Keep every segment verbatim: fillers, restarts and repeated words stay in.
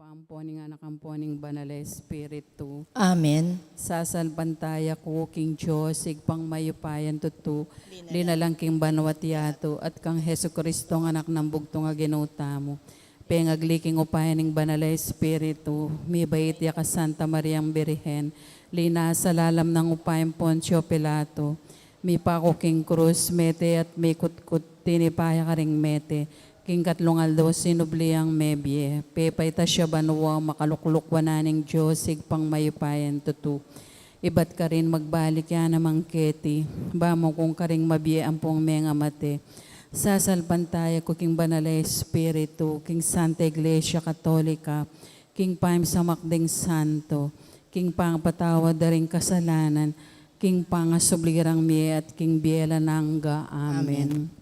Ibpa, ampo ning Anak, ampo ning Banal a Espiritu. Amen. Sasalpantaya ku king Dios, Ibpang mayupayang tutu, linalang king banwa't yatu, at kang Jesucristo, Anak nang bugtung a Ginu tamu. Pengagli king upaya ning Banal a Espiritu, mibait ya ka Santa Mariang Birhen, linasa lalam nang upaya nang Poncio Pilato, mipaku king krus, mete at mikutkut, tinipa ya karing mete, king katlung aldo sinubli yang mebie, pepaitas ya banua, makalukluk wanan ning Dios, Ibpang mayupayang tutu. Ibat karin magbalik ya naman keti, ba mu kung karing mabie ampong mengamate. Sasalpantaya ku king Banal a Espiritu, king Santa Iglesia Katolika, king pamisamak ding santo, king pangapatawad da ring kasalanan, king pangasubli rang mie at king bie alang angga. Amen. Amen.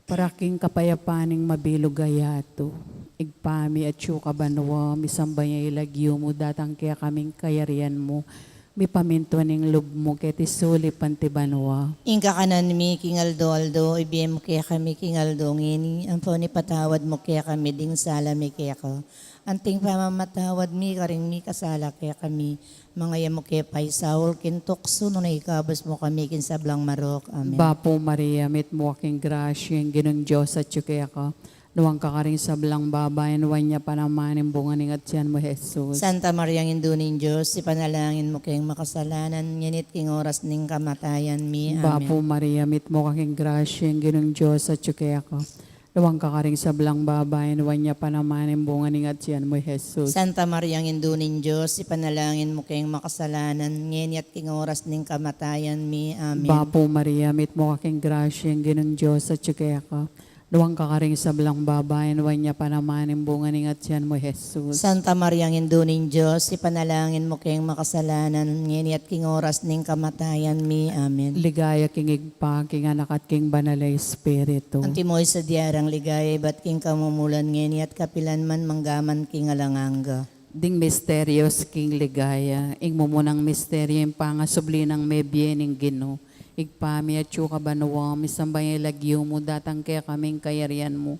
Para king kapayapan ning mabilug a yatu, Ibpa mi, atsu ka banua, misamban ya ing lagyu mu, datang kekami ing kayarian mu, mipamintuan ing lub mu keti sulip anti banua. Ing kakanan mi king aldo-aldo, ibie mu kekami king aldo ngeni, ampon ipatawad mu kekami ding sala mi keka, anting pamamatawad mi karing mikasala kekami. Manga e mu ke paisaul king tuksu, nune ikabus mu kami king sablang marok. Amen. Bapu Maria, mitmu ka king grasya, ing Ginung Dios atyu keka. Nuan ka karing sablang babai, nuan ya pa naman ing bunga ning atian mu, Jesus. Santa Maria, Indu ning Dios, ipanalangin mu keng makasalanan, ngeni at king oras ning kamatayan mi. Amen. Bapu Maria, mitmu ka king grasya, ing Ginung Dios atyu keka. Nuan ka karing sablang babai, nuan ya pa naman ing bunga ning atian mu, Jesus. Santa Maria, Indu ning Dios, ipanalangin mu keng makasalanan, ngeni at king oras ning kamatayan mi. Amen. Bapu Maria, mitmu ka king grasya, ing Ginung Dios atyu keka. Nuan ka karing sablang babai, nuan ya pa naman ing bunga ning atian mu, Jesus. Santa Maria, Indu ning Dios, ipanalangin mu keng makasalanan, ngeni at king oras ning kamatayan mi. Amen. Ligaya king Ibpa, king Anak, at king Banal a Espiritu. Antimo ing sadya rang ligaya, ibat king kamumulan, ngeni at kapilan man, mangga man king alang angga. Ding misterios king ligaya. Ing mumunang misteryo, ing pangasubli nang mebie ning Ginu. Ibpa mi, atyu ka banua, misamban ya ing lagyu mu, datang kekami ing kayarian mu,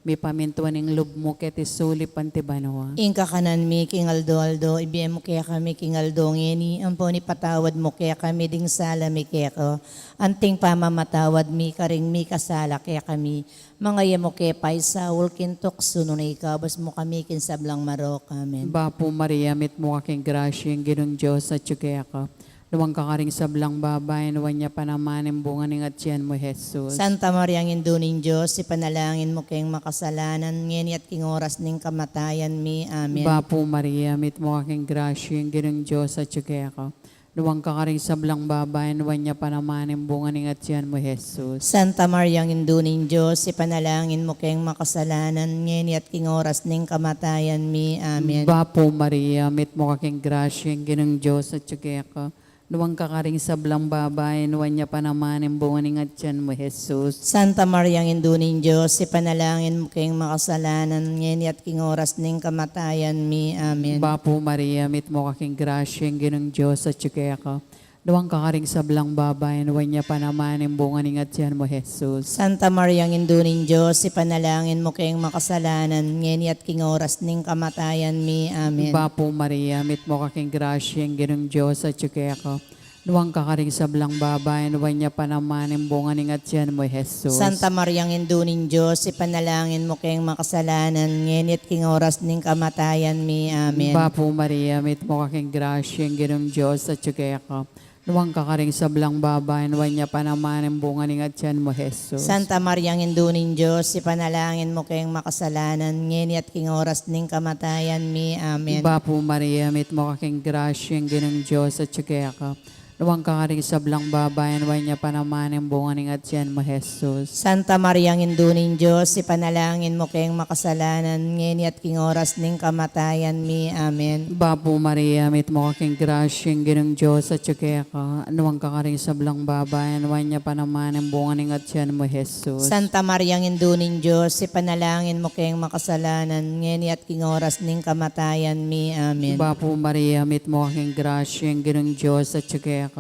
mipamintuan ing lub mu keti sulip anti banua. Ing kakanan mi king aldo-aldo, ibie mu kekami king aldo ngeni, ampon ipatawad mu kekami ding sala mi keka, anting pamamatawad mi karing mikasala kekami. Manga e mu ke paisaul king tuksu, nune ikabus mu kami king sablang marok. Amen. Bapu Maria, mitmu ka king grasya, ing Ginung Dios atyu keka. Nuan ka karing sablang babai, nuan ya pa naman ing bunga ning atian mu, Jesus. Santa Maria, Indu ning Dios, ipanalangin mu keng makasalanan, ngeni at king oras ning kamatayan mi. Amen. Bapu Maria, mitmu ka king grasya, ing Ginung Dios atyu keka. Nuan ka karing sablang babai, nuan ya pa naman ing bunga ning atian mu, Jesus. Santa Maria, Indu ning Dios, ipanalangin mu keng makasalanan, ngeni at king oras ning kamatayan mi. Amen. Bapu Maria, mitmu ka king grasya, ing Ginung Dios atyu keka. Nuan ka karing sablang babai, nuan ya pa naman ing bunga ning atian mu, Jesus. Santa Maria, Indu ning Dios, ipanalangin mu keng makasalanan, ngeni at king oras ning kamatayan mi. Amen. Bapu Maria, mitmu ka king grasya, ing Ginung Dios atyu keka. Nuan ka karing sablang babai, nuan ya pa naman ing bunga ning atian mu, Jesus. Santa Maria, Indu ning Dios, ipanalangin mu keng makasalanan, ngeni at king oras ning kamatayan mi. Amen. Bapu Maria, mitmu ka king grasya, ing Ginung Dios atyu keka. Nuan ka karing sablang babai, nuan ya pa naman ing bunga ning atian mu, Jesus. Santa Maria, Indu ning Dios, ipanalangin mu keng makasalanan, ngeni at king oras ning kamatayan mi. Amen. Bapu Maria, mitmu ka king grasya, ing Ginung Dios atyu keka. Nuan ka karing sablang babai, nuan ya pa naman ing bunga ning atian mu, Jesus. Santa Maria, Indu ning Dios, ipanalangin mu keng makasalanan, ngeni at king oras ning kamatayan mi. Amen. Bapu Maria, mitmu ka king grasya, ing Ginung Dios atyu keka. Nuan ka karing sablang babai, nuan ya pa naman ing bunga ning atian mu, Jesus. Santa Maria, Indu ning Dios, ipanalangin mu keng makasalanan, ngeni at king oras ning kamatayan mi. Amen. Bapu Maria, mitmu ka king grasya, ing Ginung Dios atyu keka. Nuan ka karing sablang babai, nuan ya pa naman ing bunga ning atian mu, Jesus. Santa Maria, Indu ning Dios, ipanalangin mu keng makasalanan, ngeni at king oras ning kamatayan mi. Amen. Bapu Maria, mitmu ka king grasya, ing Ginung Dios atyu keka.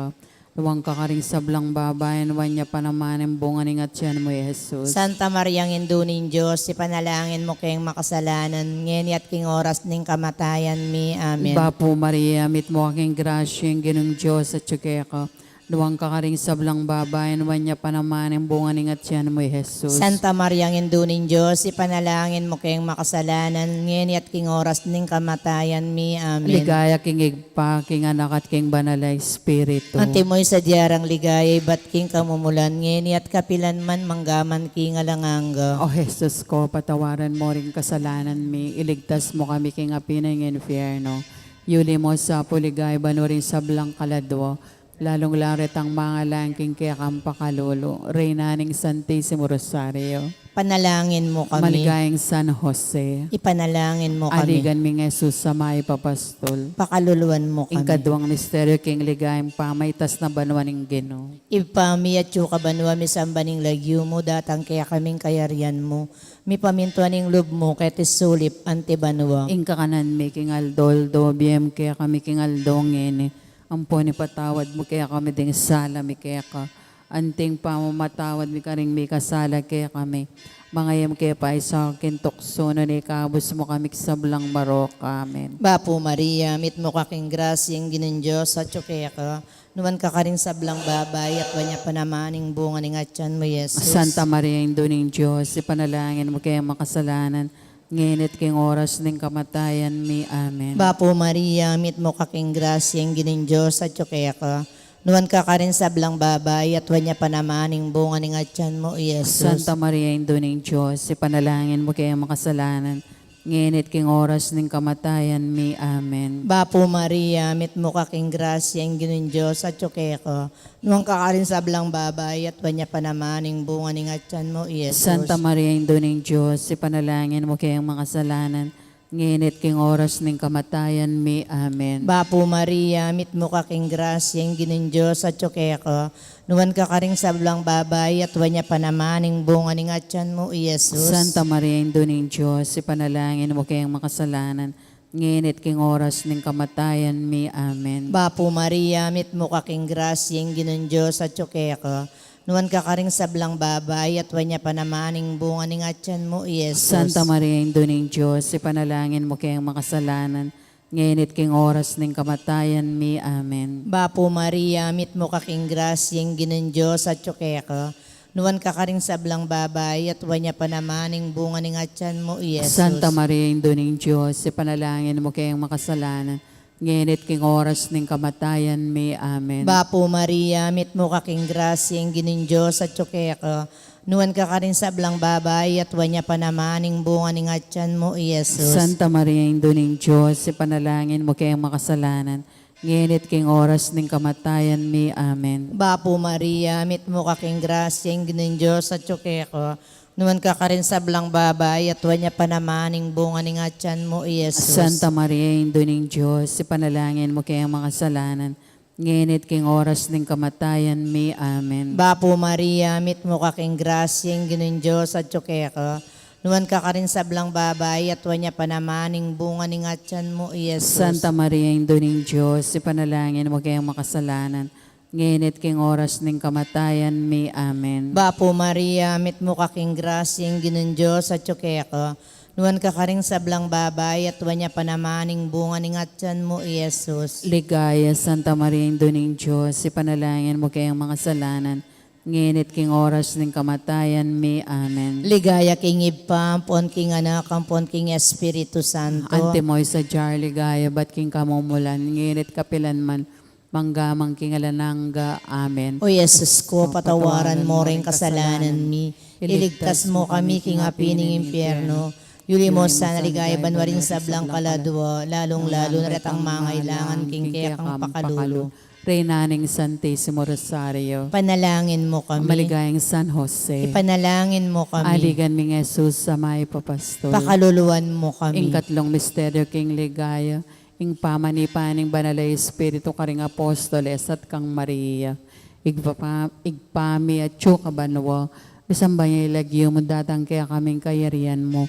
Nuan ka karing sablang babai, nuan ya pa naman ing bunga ning atian mu, i Jesus. Santa Maria, Indu ning Dios, ipanalangin mu keng makasalanan, ngeni at king oras ning kamatayan mi. Amen. Bapu Maria, mitmu ka king grasya, ing Ginung Dios atyu keka. Nuan ka karing sablang babai, nuan ya pa naman ing bunga ning atian mu, i Jesus. Santa Maria, Indu ning Dios, ipanalangin mu keng makasalanan, ngeni at king oras ning kamatayan mi. Amen. Ligaya king Ibpa, king Anak, at king Banal a Espiritu. Antimo ing sadyang ligaya ibat king kamumulan, ngeni at kapilan man, mangga man king alang angga. O Jesus ko, patawaran mu ring kasalanan mi, iligtas mu kami king api ning infierno. Yuli mu sa pu king ligaya banua ring sablang kaladua, lalung-lalu retang mangailangan king kekang pakalulu. Reyna ning Santisimo Rosario. Panalangin mu kami. Maligayang San Jose. Ipanalangin mu kami. Aligan mi i Jesus a mayap a pastul. Pakaluluan mu kami. Ing kaduang misteryo king ligaya, ing pamaitas na banua ning Ginu. Ibpa mi, atyu ka banua, misamban ing lagyu mu, datang kekami ing kayarian mu, mipamintuan ing lub mu keti sulip anti banua. Ing kakanan mi king aldo-aldo ibie mu kekami king aldo ngeni. Ampon ipatawad mu kekami ding sala mi keka, anti ing pamamatawad mi karing mikasala kekami. Manga e mu ke paisaul king tuksu, nune ikabus mu kami king sablang marok. Amen. Bapu Maria, mitmu ka king grasya, ing Ginung Dios atyu keka. Nuan ka karing sablang babai, at nuan ya pa naman ing bunga ning atian mu, i Jesus. Santa Maria, Indu ning Dios, ipanalangin mu keng makasalanan, ngeni at king oras ning kamatayan mi. Amen. Bapu Maria, mitmu ka king grasya, ing Ginung Dios atyu keka. Nuan ka karing sablang babai, at nuan ya pa naman ing bunga ning atian mu, i Jesus. Santa Maria, Indu ning Dios, ipanalangin mu keng makasalanan, ngeni at king oras ning kamatayan mi. Amen. Bapu Maria, mitmu ka king grasya, ing Ginung Dios atyu keka. Nuan ka karing sablang babai, at nuan ya pa naman ing bunga ning atian mu, i Jesus. Santa Maria, Indu ning Dios, ipanalangin mu keng makasalanan, ngeni at king oras ning kamatayan mi. Amen. Bapu Maria, mitmu ka king grasya, ing Ginung Dios atyu keka. Nuan ka karing sablang babai, at nuan ya pa naman ing bunga ning atian mu, i Jesus. Santa Maria, Indu ning Dios, ipanalangin mu keng makasalanan, ngeni at king oras ning kamatayan mi. Amen. Bapu Maria, mitmu ka king grasya, ing Ginung Dios atyu keka. Nuan ka karing sablang babai, at nuan ya pa naman ing bunga ning atian mu, i Jesus. Santa Maria, Indu ning Dios, ipanalangin mu keng makasalanan, ngeni at king oras ning kamatayan mi. Amen. Bapu Maria, mitmu ka king grasya, ing Ginung Dios atyu keka. Nuan ka karing sablang babai, at nuan ya pa naman ing bunga ning atian mu, i Jesus. Santa Maria, Indu ning Dios, ipanalangin mu keng makasalanan, ngeni at king oras ning kamatayan mi. Amen. Bapu Maria, mitmu ka king grasya, ing Ginung Dios atyu keka. Nuan ka karing sablang babai, at nuan ya pa naman ing bunga ning atian mu, i Jesus. Santa Maria, Indu ning Dios, ipanalangin mu keng makasalanan, ngeni at king oras ning kamatayan mi. Amen. Bapu Maria, mitmu ka king grasya, ing Ginung Dios atyu keka. Nuan ka karing sablang babai, at nuan ya pa naman ing bunga ning atian mu, i Jesus. Santa Maria, Indu ning Dios, ipanalangin mu keng makasalanan, ngeni at king oras ning kamatayan mi. Amen. Bapu Maria, mitmu ka king grasya, ing Ginung Dios atyu keka. Nuan ka karing sablang babai, at nuan ya pa naman ing bunga ning atian mu, i Jesus. Santa Maria, Indu ning Dios, ipanalangin mu keng makasalanan, ngeni at king oras ning kamatayan mi. Amen. Bapu Maria, mitmu ka king grasya, ing Ginung Dios atyu keka. Nuan ka karing sablang babai, at nuan ya pa naman ing bunga ning atian mu, i Jesus. Ligaya, Santa Maria, Indu ning Dios, ipanalangin mu keng makasalanan, ngeni at king oras ning kamatayan mi. Amen. Ligaya king Ibpa, ampon king Anak, ampon king Espiritu Santo. Antimo ing sadyang ligaya ibat king kamumulan, ngeni at kapilan man, mangga man king alang angga. Amen. O Jesus ko, patawaran mu ring kasalanan mi, iligtas mu kami king api ning impyerno, yuli mu sana king ligaya banua ring sablang kaladua, lalung-lalu na retang mangailangan king kekang pakalulu. Reyna ning Santisimo Rosario. Panalangin mu kami. Maligayang San Jose. Ipanalangin mu kami. Aligan mi i Jesus a mayap a pastul. Pakaluluan mu kami. Ing katlung misteryo king ligaya, ing pamanipa ning Banal a Espiritu karing apostoles at kang Maria. Ibpa, Ibpa mi atyu ka banua, misamban ya ing lagyu mu, datang kekami ing kayarian mu,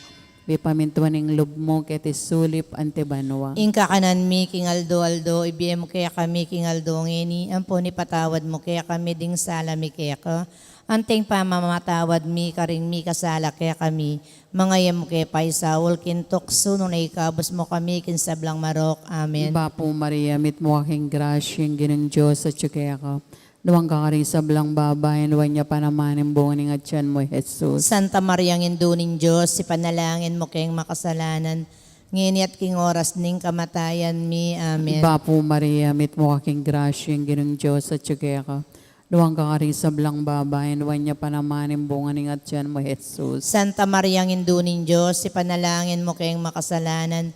mipamintuan ing lub mu keti sulip anti banua. Ing kakanan mi king aldo-aldo, ibie mu kekami king aldo ngeni, ampon ipatawad mu kekami ding sala mi keka, anting pamamatawad mi karing mikasala kekami. Manga e mu ke paisaul king tuksu, nune ikabus mu kami king sablang marok. Amen. Bapu Maria, mitmu ka king grasya, ing Ginung Dios atyu keka. Nuan ka karing sablang babai, nuan ya pa naman ing bunga ning atyan mu, Jesus. Santa Maria, Indu ning Dios, ipanalangin mu keng makasalanan, ngeni at king oras ning kamatayan mi. Amen. Bapu Maria, mitmu ka king grasya, ing Ginung Dios atyu keka. Nuan ka karing sablang babai, nuan ya pa naman ing bunga ning atyan mu, Jesus. Santa Maria, Indu ning Dios, ipanalangin mu keng makasalanan,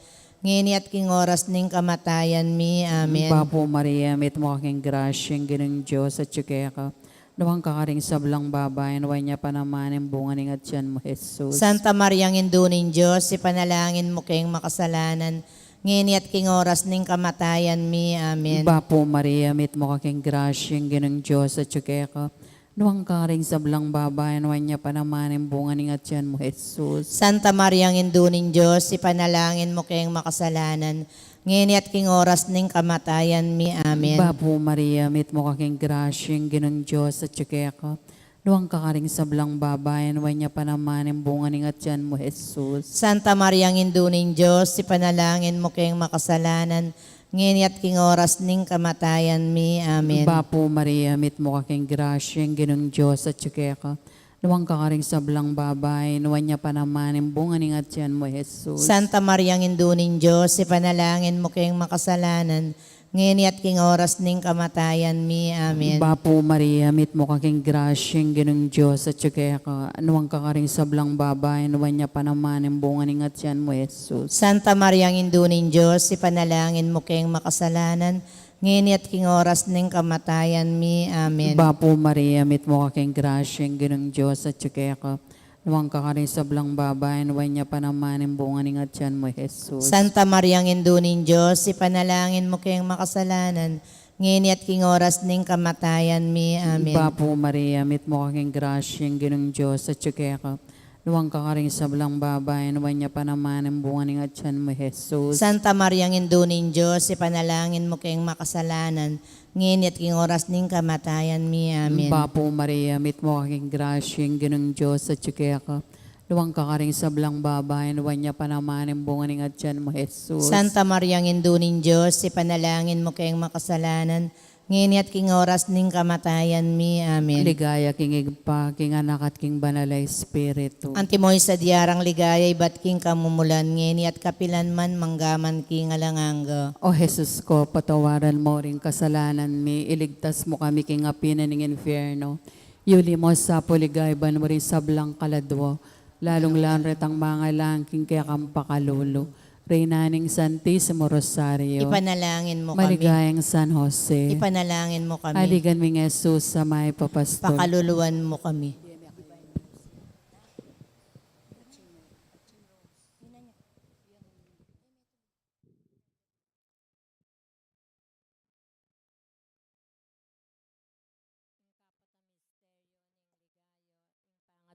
ngeni at king oras ning kamatayan mi. Amen. Bapu Maria, mitmu ka king grasya, ing Ginung Dios atyu keka. Nuan ka karing sablang babai, nuan ya pa naman ing bunga ning atyan mu, Jesus. Santa Maria, Indu ning Dios, ipanalangin mu keng makasalanan, ngeni at king oras ning kamatayan mi. Amen. Bapu Maria, mitmu ka king grasya, ing Ginung Dios atyu keka. Nuan ka karing sablang babai, nuan ya pa naman ing bunga ning atyan mu, Jesus. Santa Maria, Indu ning Dios, ipanalangin mu keng makasalanan, ngeni at king oras ning kamatayan mi. Amen. Bapu Maria, mitmu ka king grasya, ing Ginung Dios atyu keka. Nuan ka karing sablang babai, nuan ya pa naman ing bunga ning atyan mu, Jesus. Santa Maria, Indu ning Dios, ipanalangin mu keng makasalanan, ngeni at king oras ning kamatayan mi. Amen. Bapu Maria, mitmu ka king grasya, ing Ginung Dios atyu keka. Nuan ka karing sablang babai, nuan ya pa naman ing bunga ning atyan mu, Jesus. Santa Maria, Indu ning Dios, ipanalangin mu keng makasalanan, ngeni at king oras ning kamatayan mi. Amen. Bapu Maria, mitmu ka king grasya, ing Ginung Dios atyu keka. Nuan ka karing sablang babai, nuan ya pa naman ing bunga ning atyan mu, Jesus. Santa Maria, Indu ning Dios, ipanalangin mu keng makasalanan, ngeni at king oras ning kamatayan mi. Amen. Bapu Maria, mitmu ka king grasya, ing Ginung Dios atyu keka. Nuan ka karing sablang babai, nuan ya pa naman ing bunga ning atyan mu, Jesus. Santa Maria, Indu ning Dios, ipanalangin mu keng makasalanan, ngeni at king oras ning kamatayan mi. Amen. Bapu Maria, mitmu ka king grasya, ing Ginung Dios atyu keka. Nuan ka karing sablang babai, nuan ya pa naman ing bunga ning atyan mu, Jesus. Santa Maria, Indu ning Dios, ipanalangin mu keng makasalanan, ngeni at king oras ning kamatayan mi. Amen. Bapu Maria, mitmu ka king grasya, ing Ginung Dios atyu keka. Nuan ka karing sablang babai, nuan ya pa naman ing bunga ning atyan mu, Jesus. Santa Maria, Indu ning Dios, ipanalangin mu keng makasalanan, ngeni at king oras ning kamatayan mi. Amen. Ligaya king Ibpa, king Anak, at king Banal a Espiritu. Antimo ing sadya rang ligaya ibat king kamumulan, ngeni at kapilan man, mangga man king alang angga. O Jesus ko, patawaran mu ring kasalanan mi, iligtas mu kami king api na ning infierno, yuli mu sa pu king ligaya banua ring sablang kaladua, lalung-lalu na retang mangailangan king kekang pakalulu. Reyna ning Santisimo Rosario. Ipanalangin mu kami. Maligayang San Jose. Ipanalangin mu kami. Aligan ming Jesus a mayap a pastor. Pakaluluan mu kami.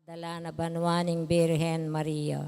Dala na banua ning Birhen Maria.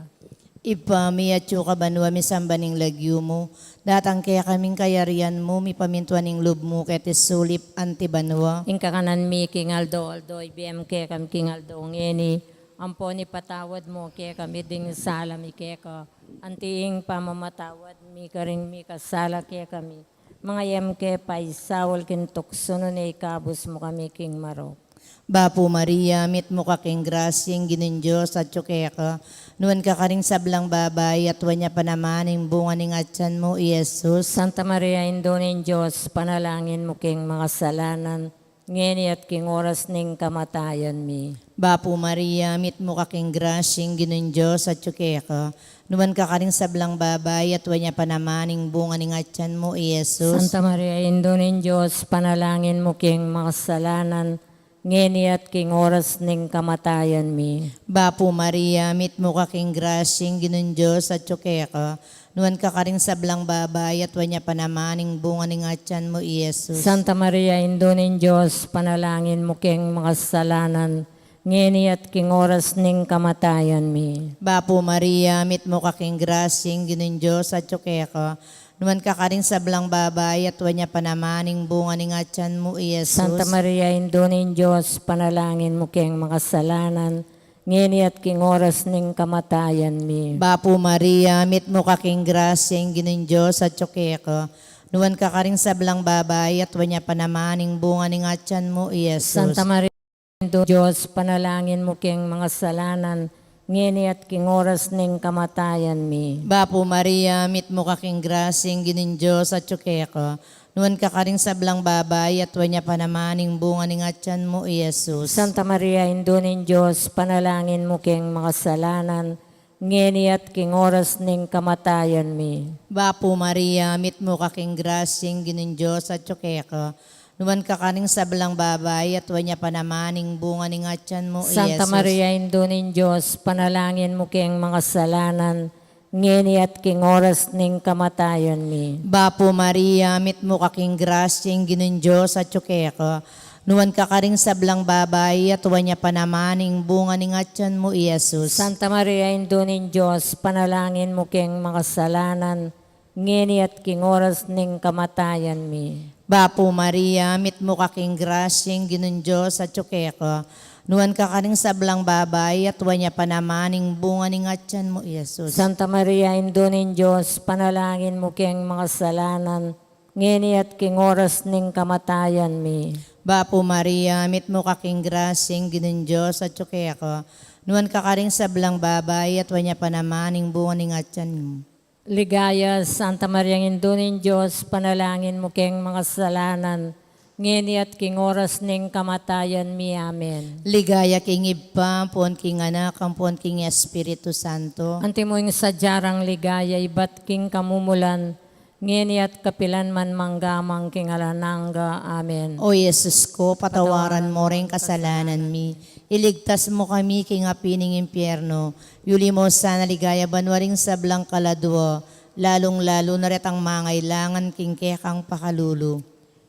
Ibpa mi, atyu ka banua, misamban ing lagyu mu, datang kekami ing kayarian mu, mipamintuan ing lub mu keti sulip anti banua. Ing kakanan mi king aldo-aldo, ibie mu kekami king aldo ngeni, ampon ipatawad mu kekami ding sala mi keka, anti ing pamamatawad mi karing mikasala kekami. Manga e mu ke paisaul king tuksu, nune ikabus mu kami king marok. Bapu Maria, mitmu ka king grasya, ing Ginung Dios atyu keka. Nuan ka karing sablang babai, at nuan ya pa naman ing bunga ning atyan mu, i Jesus. Santa Maria, Indu ning Dios, panalangin mu king makasalanan, ngeni at king oras ning kamatayan mi. Bapu Maria, mitmu ka king grasya, ing Ginung Dios atyu keka. Nuan ka karing sablang babai, at nuan ya pa naman ing bunga ning atyan mu, i Jesus. Santa Maria, Indu ning Dios, panalangin mu king makasalanan, ngeni at king oras ning kamatayan mi. Bapu Maria, mitmu ka king grasya, ing Ginung Dios atyu keka. Nuan ka karing sablang babai, at nuan ya pa naman ing bunga ning atyan mu, i Jesus. Santa Maria, Indu ning Dios, panalangin mu king makasalanan, ngeni at king oras ning kamatayan mi. Bapu Maria, mitmu ka king grasya, ing Ginung Dios atyu keka. Nuan ka karing sablang babai, at nuan ya pa naman ing bunga ning atyan mu, i Jesus. Santa Maria, Indu ning Dios, panalangin mu keng makasalanan, ngeni at king oras ning kamatayan mi. Bapu Maria, mitmu ka king grasya, ing Ginung Dios atyu keka. Nuan ka karing sablang babai, at nuan ya pa naman ing bunga ning atyan mu, i Jesus. Santa Maria, Indu ning Dios, panalangin mu keng makasalanan, ngeni at king oras ning kamatayan mi. Bapu Maria, mitmu ka king grasya, ing Ginung Dios atyu keka. Nuan ka karing sablang babai, at nuan ya pa naman ing bunga ning atyan mu, i Jesus. Santa Maria, Indu ning Dios, panalangin mu keng makasalanan, ngeni at king oras ning kamatayan mi. Bapu Maria, mitmu ka king grasya, ing Ginung Dios atyu keka. Nuan ka karing sablang babai, at nuan ya pa naman ing bunga ning atyan mu, i Santa Jesus. Maria, Indu ning Dios, panalangin mu keng makasalanan, ngeni at king oras ning kamatayan mi. Bapu Maria, mitmu ka king grasya, ing Ginung Dios atyu keka. Nuan ka karing sablang babai, at nuan ya pa naman ing bunga ning atyan mu, i Jesus. Santa Maria, Indu ning Dios, panalangin mu keng makasalanan, ngeni at king oras ning kamatayan mi. Bapu Maria, mitmu ka king grasya, ing Ginung Dios atyu keka. Nuan ka karing sablang babai, at nuan ya pa naman ing bunga ning atyan mu, i Jesus. Santa Maria, Indu ning Dios, panalangin mu keng makasalanan, ngeni at king oras ning kamatayan mi. Bapu Maria, mitmu ka king grasya, ing Ginung Dios atyu keka. Nuan ka karing sablang babai, at nuan ya pa naman ing bunga ning atyan mu. Ligaya, Santa Maria, Indu ning Dios, panalangin mu keng makasalanan, ngeni at king oras ning kamatayan mi. Amen. Ligaya king Ibpa, ampon king Anak, ampon king Espiritu Santo. Antimo ing sadya rang ligaya ibat king kamumulan, ngeni at kapilan man, mangga man king alang angga. Amen. O Jesus ko, patawaran mo ring kasalanan mi, iligtas mu kami king api ning impyerno, yuli mu sana king ligaya banua ring sablang kaladua, lalung-lalu na retang mangailangan king kekang pakalulu.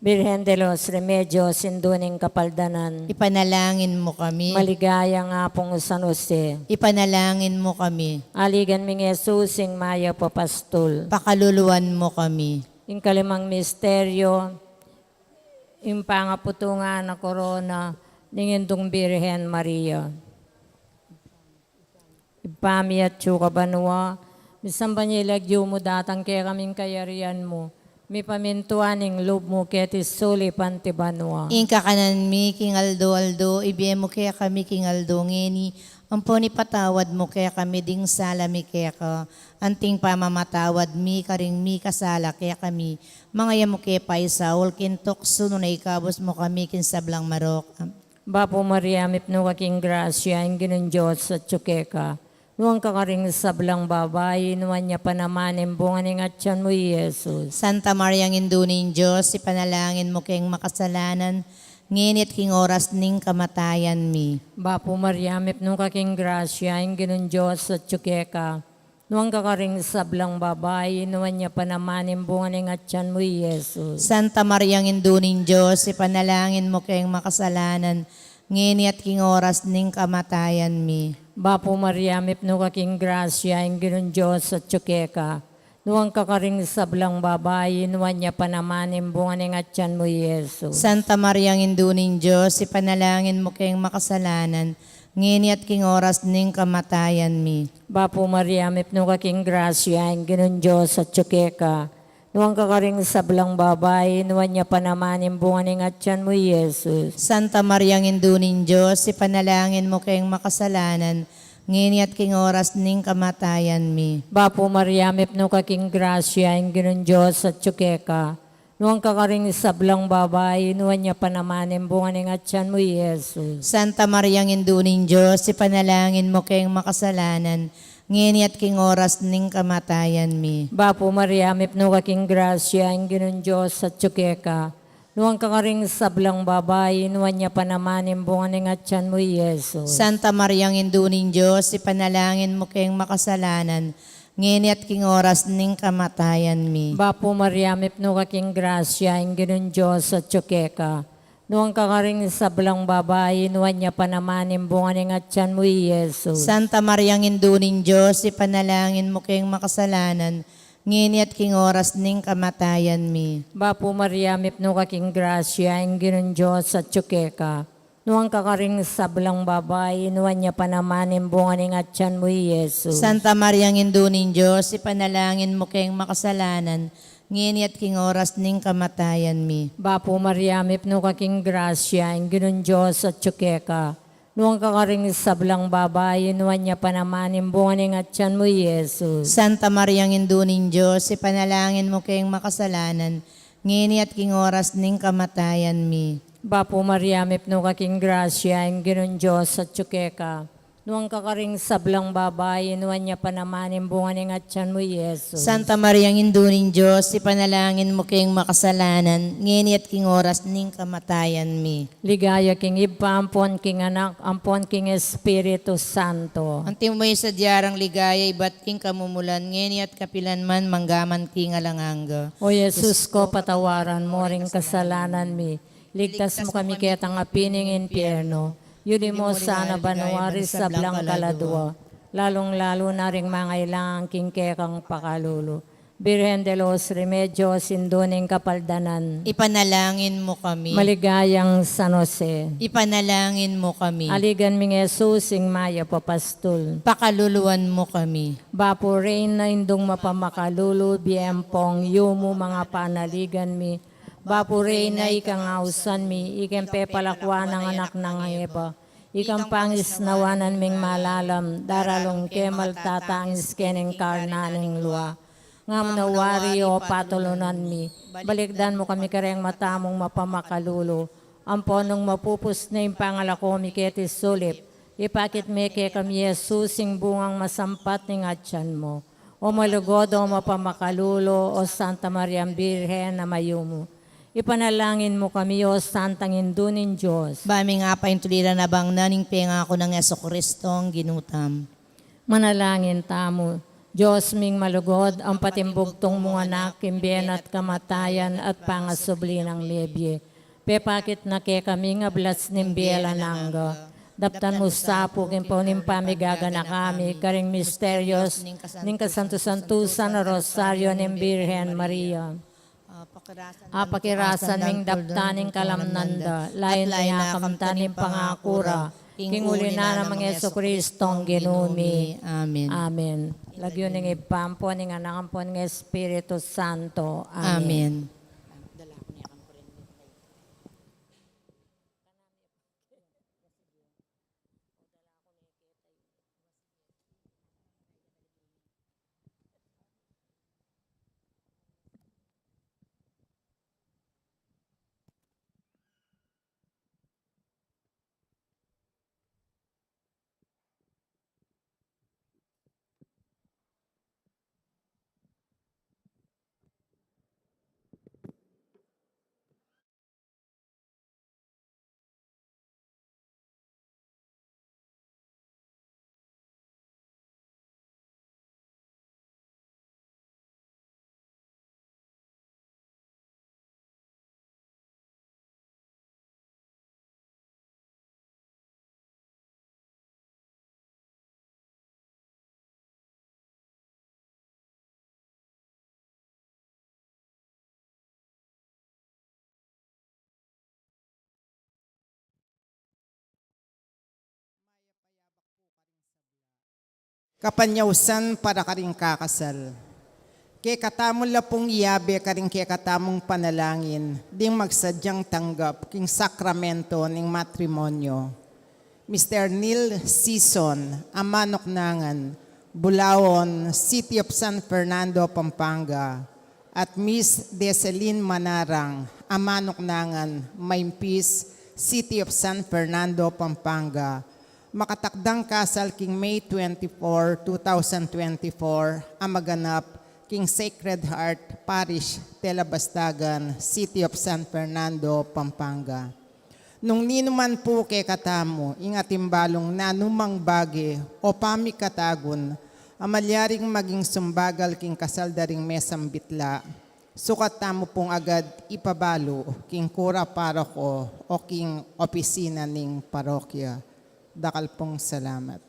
Birhen de los Remedios, Indu ning Kapaldanan, ipanalangin mu kami. Maligayang Apung San Jose, ipanalangin mu kami. Aligan ming Jesus, ing mayap a pastul, pakaluluan mu kami. Ing kalimang misteryo, ing pangaputungan a korona ning Indung Birhen Maria. Ibpa mi atsu ka banua, misamban ya ing lagyu mu, datang kekami ing kayarian mu, mipamintuan ing lub mu keti sulip anti banua. Ing kakanan mi king aldo-aldo, ibie mu kekami king aldo ngeni, ampon ipatawad mu kekami ding sala mi keka, anting pamamatawad mi karing mikasala kekami, manga e mu ke paisaul king tuksu, nune ikabus mu kami king sablang marok. Bapu Maria, mipnu ka king grasya, ing Ginung Dios atsu keka. Nuan ka karing sablang babai, nuan ya pa naman ing bunga ning atyan mu, i Jesus. Santa Maria, Indu ning Dios, ipanalangin mu keng makasalanan, ngeni at king oras ning kamatayan mi. Bapu Maria, mipnu ka king grasya, ing Ginung Dios atsu keka. Nuan ka karing sablang babai, nuan ya pa naman ing bunga ning atyan mu, i Jesus. Santa Maria, Indu ning Dios, ipanalangin mu keng makasalanan, ngeni at king oras ning kamatayan mi. Bapu Maria, mipnu ka king grasya, ing Ginung Dios atsu keka. Nuan ka karing sablang babai, nuan ya pa naman ing bunga ning atyan mu, i Jesus. Santa Maria, Indu ning Dios, ipanalangin mu keng makasalanan, ngeni at king oras ning kamatayan mi. Bapu Maria, mipnu ka king grasya, ing Ginung Dios atsu keka. Nuan ka karing sablang babai, nuan ya pa naman ing bunga ning atyan mu, i Jesus. Santa Maria, Indu ning Dios, ipanalangin mu keng makasalanan, ngeni at king oras ning kamatayan mi. Bapu Maria, mipnu ka king grasya, ing Ginung Dios atsu keka. Nuan ka karing sablang babai, nuan ya pa naman ing bunga ning atyan mu, i Jesus. Santa Maria, Indu ning Dios, ipanalangin mu keng makasalanan, ngeni at king oras ning kamatayan mi. Bapu Maria, mipnu ka king grasya, ing Ginung Dios atsu keka. Nuan ka karing sablang babai, nuan ya pa naman ing bunga ning atyan mu, i Jesus. Santa Maria, Indu ning Dios, ipanalangin mu keng makasalanan, ngeni at king oras ning kamatayan mi. Bapu Maria, mipnu ka king grasya, ing Ginung Dios atsu keka. Nuan ka karing sablang babai, nuan ya pa naman ing bunga ning atyan mu, i Jesus. Santa Mariang Indu ning Dios, ipanalangin mu keng makasalanan, ngeni at king oras ning kamatayan mi. Bapu Maria, mipnu ka king grasya, ing Ginung Dios atyu keka. Nuan ka karing sablang babai, nuan ya pa naman ing bunga ning atyan mu, i Jesus. Santa Mariang Indu ning Dios, ipanalangin mu keng makasalanan, ngeni at king oras ning kamatayan mi. Bapu Maria, mipnu ka king grasya, ing Ginung Dios atyu keka. Nuan ka karing sablang babai, nuan ya pa naman ing bunga ning atyan mu, i Jesus. Santa Mariang Indu ning Dios, ipanalangin mu keng makasalanan, ngeni at king oras ning kamatayan mi. Bapu Maria, mipnu ka king grasya, ing Ginung Dios atyu keka. Nuan ka karing sablang babai, nuan ya pa naman ing bunga ning atyan mu, i Jesus. Santa Mariang Indu ning Dios, ipanalangin mu keng makasalanan, ngeni at king oras ning kamatayan mi. Ligaya king Ibpa, ampon king Anak, ampon king Espiritu Santo. Antimo ing sadya rang ligaya ibat king kamumulan, ngeni at kapilan man, manggaman king alang angga. O Jesus ko, patawaran mu ring kasalanan mi. Iligtas mu kami ketang api ning impyerno. Yuli mu sana banua ring sablang kaladua, lalung-lalu na ring mangailangan king kekang pakalulu. Birhen de los Remedios, Indu ning Kapaldanan. Ipanalangin mu kami. Maligayang San Jose. Ipanalangin mu kami. Aligan ming Jesus, ing mayap a pastul. Pakaluluan mu kami. Bapu Reyna, Indung mapamakalulu, bie ampong yumu, mangapanaligan mi. Bapu Reyna, ikang ausan mi, ikang pepalakuan nang anak nang Eva, ikang pangisnawanan ming malalam, daralung ke maltatangis keng karnan ning lua. Ngam na wari, o patulunan mi, balikdan mu kami kareng mata mung mapamakalulu, ampon nung mapupus na ing pangalako mi keti sulip, ipakit me kekami i Jesus, ing bungang masampat ning atyan mu. O malugud, o mapamakalulu, o Santa Mariang Birhen a mayumu, ipanalangin mu kami, o Santang Indu ning Dios. Ba ming apaintuliran abang na ning pengaku nang Jesucristo, Ginu tamu. Manalangin tamu. Dios ming malugud, ampon ing bugtung mung Anak, king bie na at kamatayan at pangasubli nang mebie, pepakit na kekami ing ablas ning bie alang angga. Daptan mu sa pu king paunang pamigaganaka mi karing misterios ning kasantu-santusan a Rosario ning Birhen Maria. Apakirasan ming daptan ing kalamnan da, lain na ing akamtan ning pangaku ra, king uli na nang Jesucristong Ginu mi. Amen. Amen. Lagyu ning Ibpa, ampon ning Anak, ampon ning Espiritu Santo. Amen. Amen. Kapanyausan para karing kakasal. Kekatamu la pung iabe karing kekatamung panalangin ding magsadyang tanggap king sakramento ning matrimonyo. Mister Neil Sison, a manuknangan, Bulaon, City of San Fernando, Pampanga, at Miss Deselin Manarang, a manuknangan, Maimpis, City of San Fernando, Pampanga, makatakdang kasal king May twenty-four, two thousand twenty-four, a maganap king Sacred Heart Parish, Telabastagan, City of San Fernando, Pampanga. Nung ninuman pu kekatamu ing atimbalung nanumang bage o pamikatagun a malyaring maging sumbagal king kasal da ring mesang bitla, Sukat tamu pung agad ipabalu king kura paroko o king opisina ning parokya. Dakal pung salamat.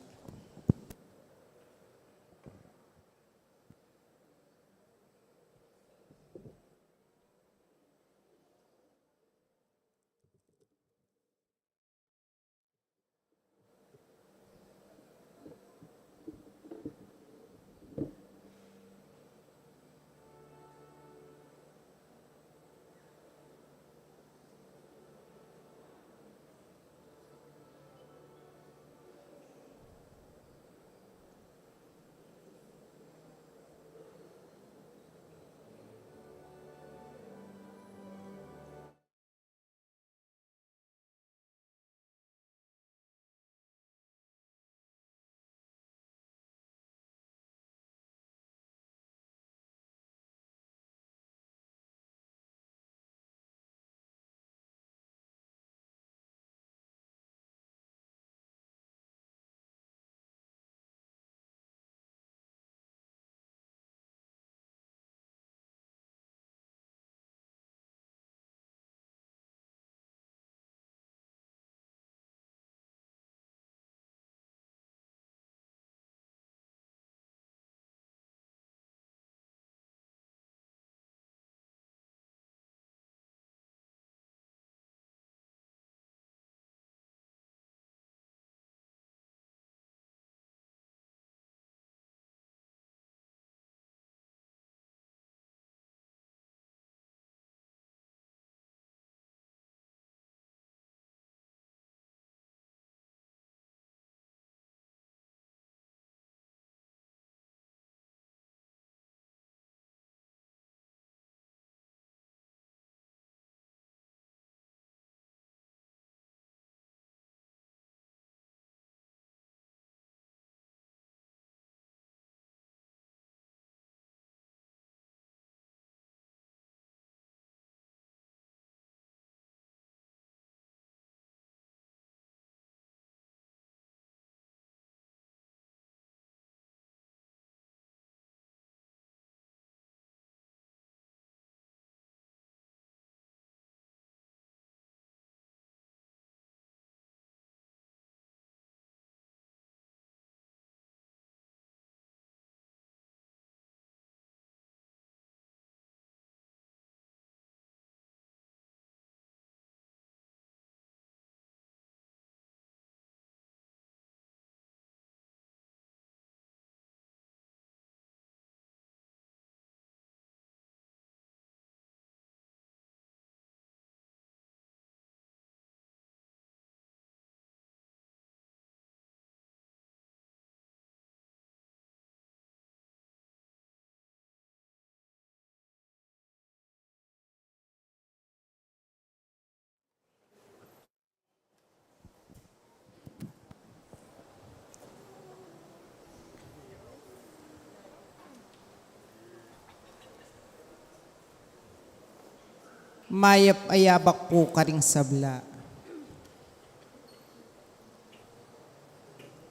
Mayap a yabak pu karing sabla.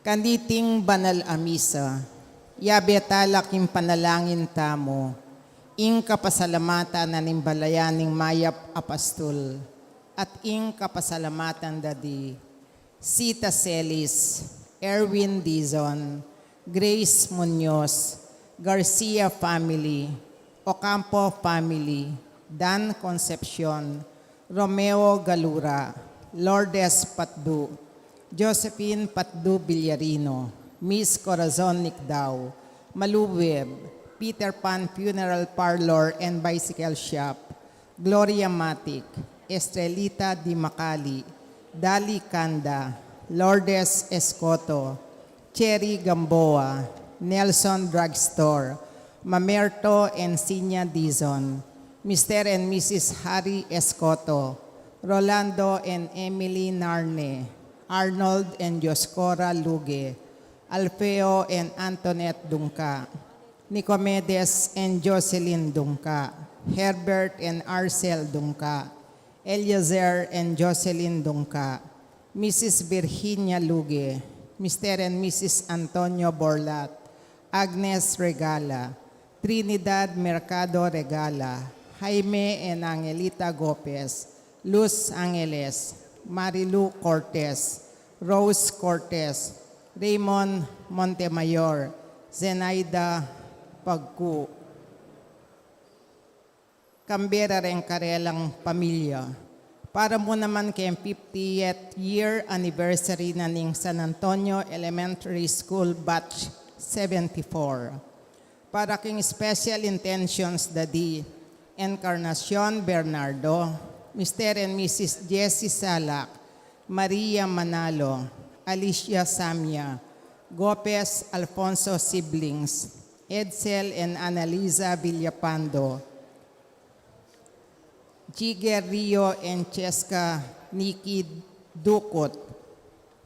Kaniting banal a misa, yabe tala king panalangin tamu ing kapasalamatan na ning balayan ning mayap a pastul, at ing kapasalamatan da di Sita Celis, Erwin Dizon, Grace Muñoz, Garcia family, Ocampo family, Dan Concepcion, Romeo Galura, Lourdes Patdu, Josephine Patdu Villarino, Miss Corazon Nicdao, Malu Webb, Peter Pan Funeral Parlor and Bicycle Shop, Gloria Matic, Estrelita Di Macali, Dali Canda, Lourdes Escoto, Cherry Gamboa, Nelson Drugstore, Mamerto and Sinya Dizon, Mister and Missus Harry Escoto, Rolando and Emily Narne, Arnold and Dioscora Luge, Alfeo and Antoinette Dungca, Nicomedes and Jocelyn Dungca, Herbert and Arcel Dungca, Eliezer and Jocelyn Dungca, Missus Virginia Luge, Mister and Missus Antonio Borlat, Agnes Regala, Trinidad Mercado Regala, Jaime and Angelita Gopez, Luz Angeles, Marilu Cortez, Rose Cortez, Raymond Montemayor, Zenaida Pagku, Canberra reng karelang pamilya. Para mu naman keng fiftieth year anniversary na ning San Antonio Elementary School Batch seventy-four. Para king special intentions da di Encarnacion Bernardo, Mister and Missus Jessie Salak, Maria Manalo, Alicia Samia, Gopez Alfonso siblings, Edsel and Annalisa Villapando, Jigger Rio and Cheska Nikki Ducut,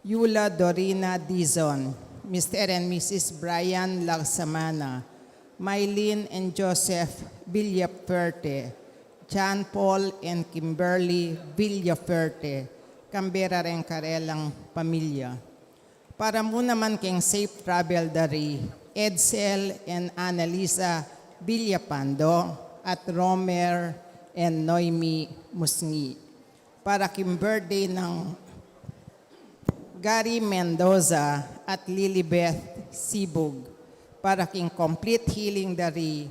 Yula Dorina Dizon, Mister and Missus Brian Lagsamana, Mylene and Joseph Villaferte, John Paul and Kimberly Villaferte, Canberra reng karelang pamilya. Para mu naman keng safe travel da ri Edsel and Annalisa Villapando at Romer and Noemi Musngi. Para king birthday nang Gary Mendoza at Lilibeth Sibug. Para king complete healing da ri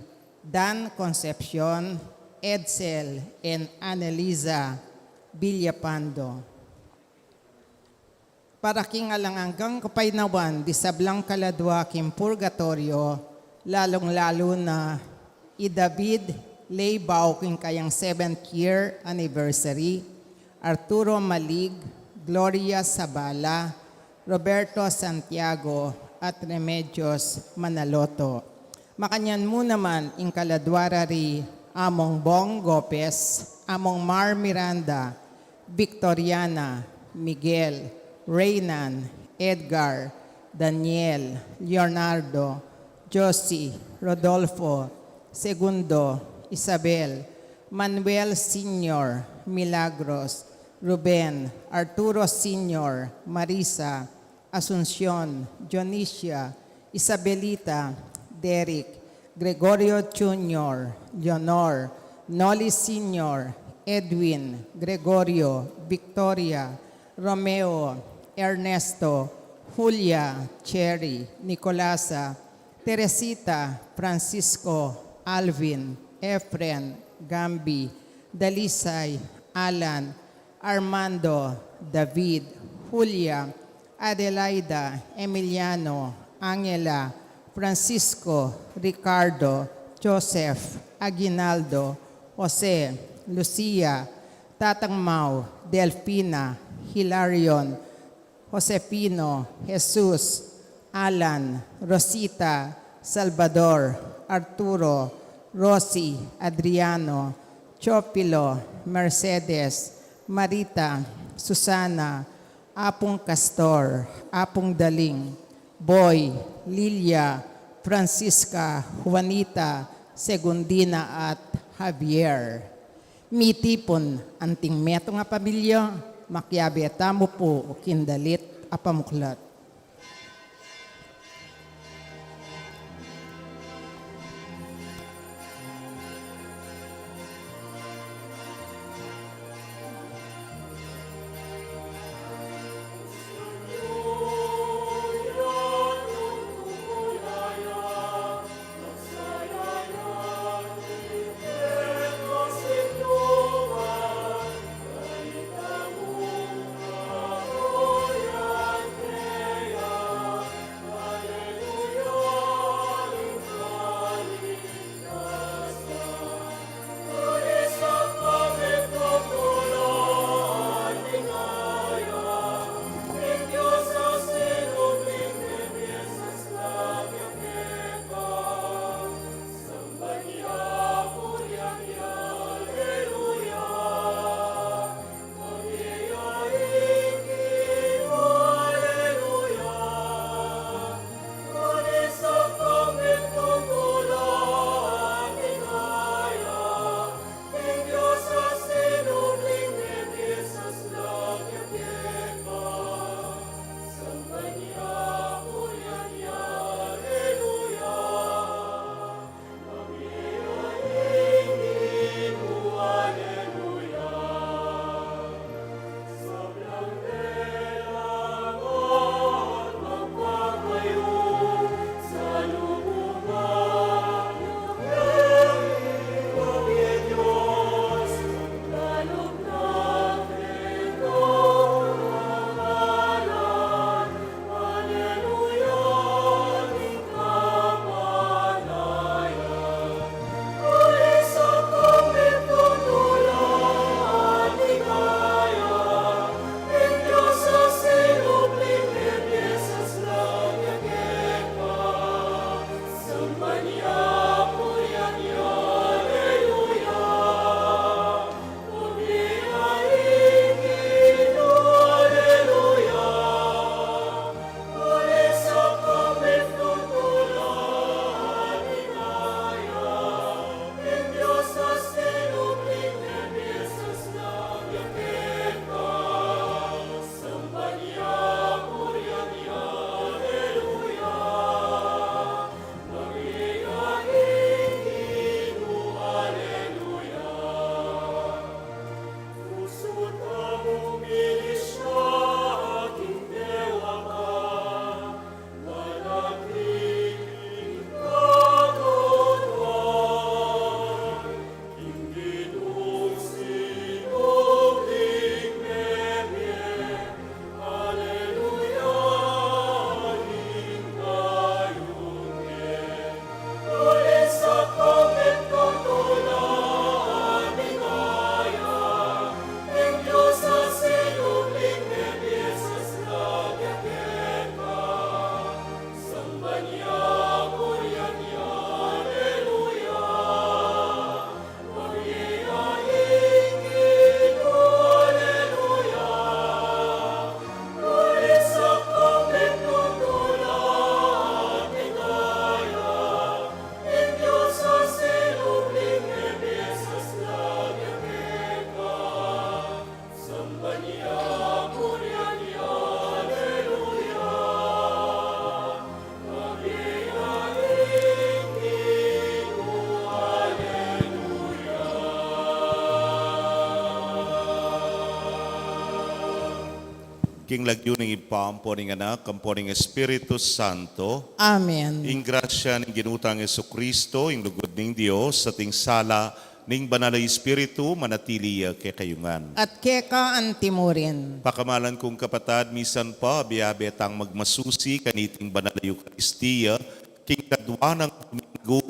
Dan Concepcion, Edsel and Annalisa Villapando. Para king alang anggang kapaynawan di sablang kaladua king purgatoryo, lalung-lalu na i David Leibao king kayang seventh year anniversary, Arturo Malig, Gloria Sabala, Roberto Santiago, at Remedios Manaloto. Makanyan mu naman ing kaladua ra ri Among Bong Gopez, Among Mar Miranda, Victoriana, Miguel, Reynan, Edgar, Daniel, Leonardo, Josie, Rodolfo, Segundo, Isabel, Manuel Senior, Milagros, Ruben, Arturo Senior, Marisa, Asuncion, Dionisia, Isabelita, Derek, Gregorio Junior, Leonor, Noli Senior, Edwin, Gregorio, Victoria, Romeo, Ernesto, Julia, Cherry, Nicolasa, Teresita, Francisco, Alvin, Efren, Gambi, Dalisay, Alan, Armando, David, Julia, Adelaida, Emiliano, Angela, Francisco, Ricardo, Joseph, Aguinaldo, Jose, Lucia, Tatang Mau, Delfina, Hilarion, Josefino, Jesus, Alan, Rosita, Salvador, Arturo, Rosie, Adriano, Teofilo, Mercedes, Marita, Susana, Apung Castor, Apung Daling, Boy, Lilia, Francisca, Juanita, Segundina, at Javier. Mitipun anting metung a pamilya, makiabe tamu pu king dalit a pamuklat. King lagyu ning Ibpa, ampo ning Anak, ampo ning Espiritu Santo. Amen. Ing grasya ning Ginu tang Jesucristo, ing lugud ning Dios, at ing sala ning Banal a Espiritu, manatili ya kekayu ngan. At keka antimurin. Pakamalan kung kapatad, misan pa, abe-abe tang magmasusi kaniting Banal a Eukaristia, king kadwa nang Domingo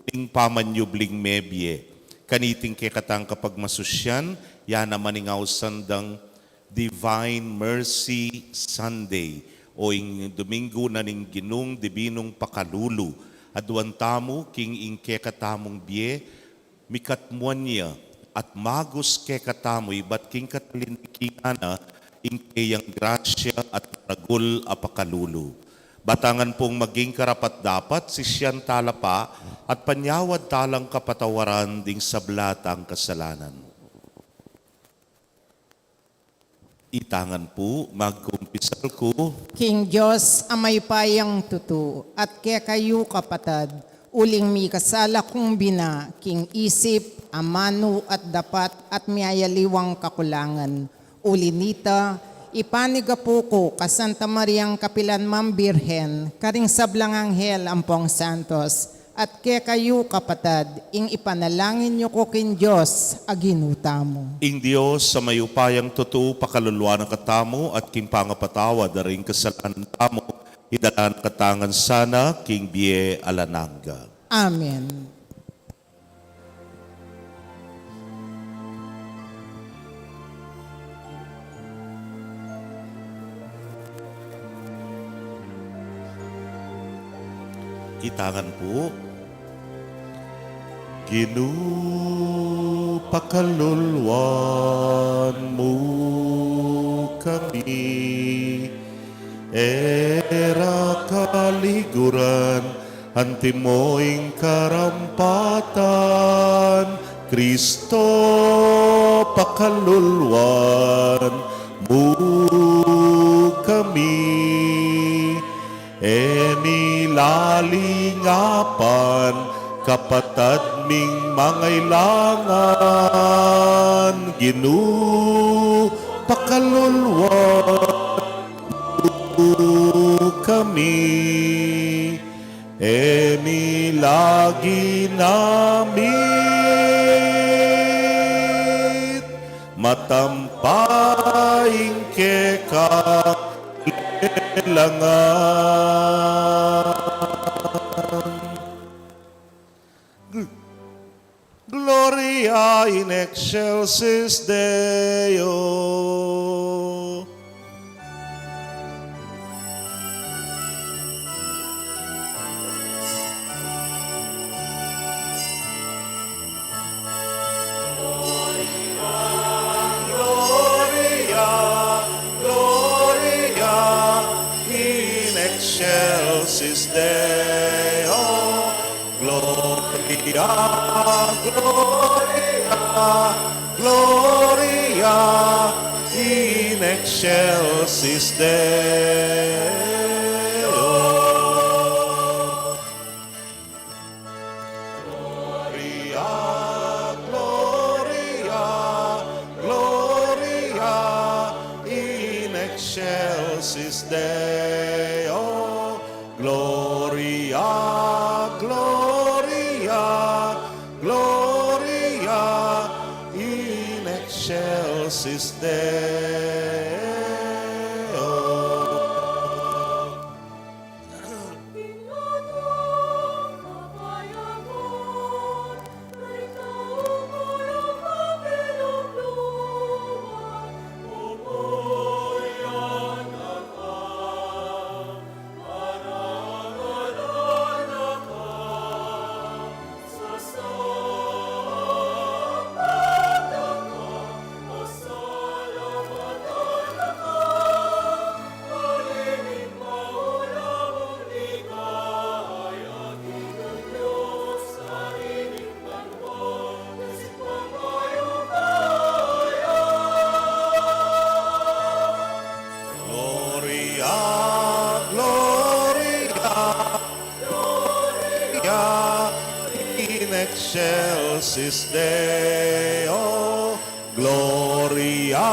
ning pamanyubling mebie. Kaniting kekatang kapagmasusian, ya naman ing ausan dang Divine Mercy Sunday, o ing Domingo na ning Ginung Dibinung Pakalulu. Aduan tamu king ing kekatamung bie, mikatmuan ya, at magus kekatamu ibat king katalin king ana, ing keyang grasya at maragul a pakalulu. Batangan pung maging karapat-dapat, sisian tala pa, at panyawad talang kapatawaran ding sabla tang kasalanan. Itangan pu, magkumpisal ku. King Dios a mayupayang tutu, at kekayu kapatad, uling mikasala kung bina, king isip, amanu at dapat, at miyayaliwang kakulangan. Uli nita, ipanigapu ku ka Santa Mariang kapilan man Birhen, karing sablang anghel ampong santos, at kekayu kapatad, ing ipanalangin yu ku king Dios a Ginu tamu. Ing Dios a mayupayang tutu pakaluluan na katamu at king pangapatawad da ring kasalanan tamu, idala na katamu ngan sana king bie alang angga. Amen. Itangan pu. Ginu, pakaluluan mu kami, e ra kaliguran, antimo ing karampatan, Kristo, pakaluluan mu kami. E mi lalingapan kapatad ming mangailangan, Ginu, pakaluluan mu kami. E mi lagi namit matampa ing kekang lelangan. Gl-, Gloria in excelsis Deo. Gloria, Gloria in excelsis Deo. Gloria, Gloria, Gloria in excelsis Deo. Gloria, Gloria, Gloria in excelsis Deo. Gloria, Gloria, Gloria in excelsis Deo. Gloria, Gloria, Gloria in excelsis Deo. Gloria,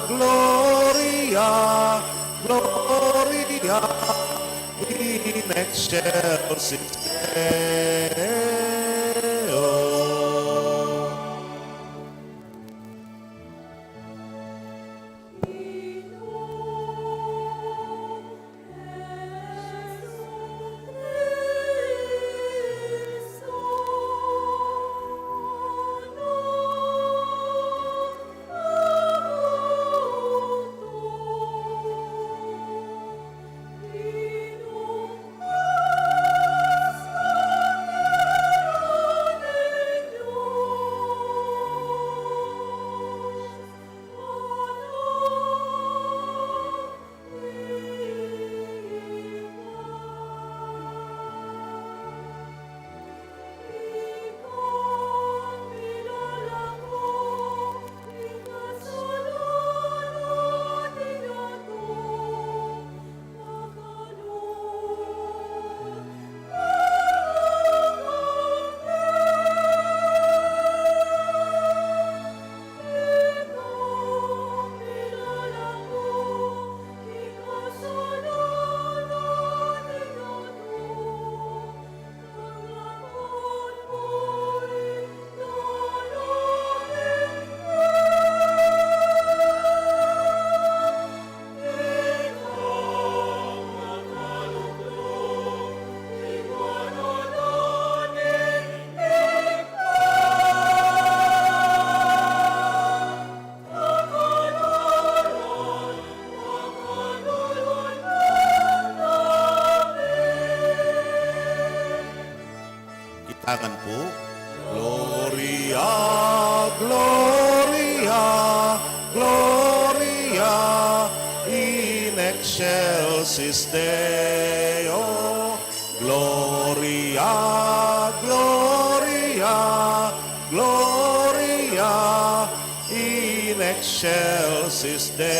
Gloria, in excelsis Deo. Kita ngan pu. Gloria, Gloria, Gloria in excelsis Deo. Gloria, Gloria, Gloria in excelsis Deo.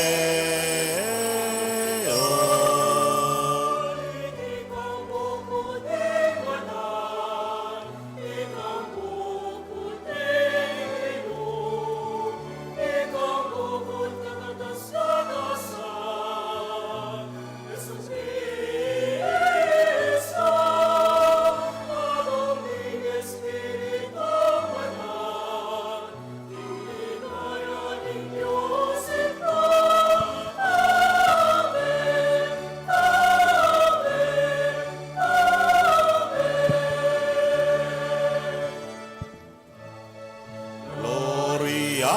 Gloria,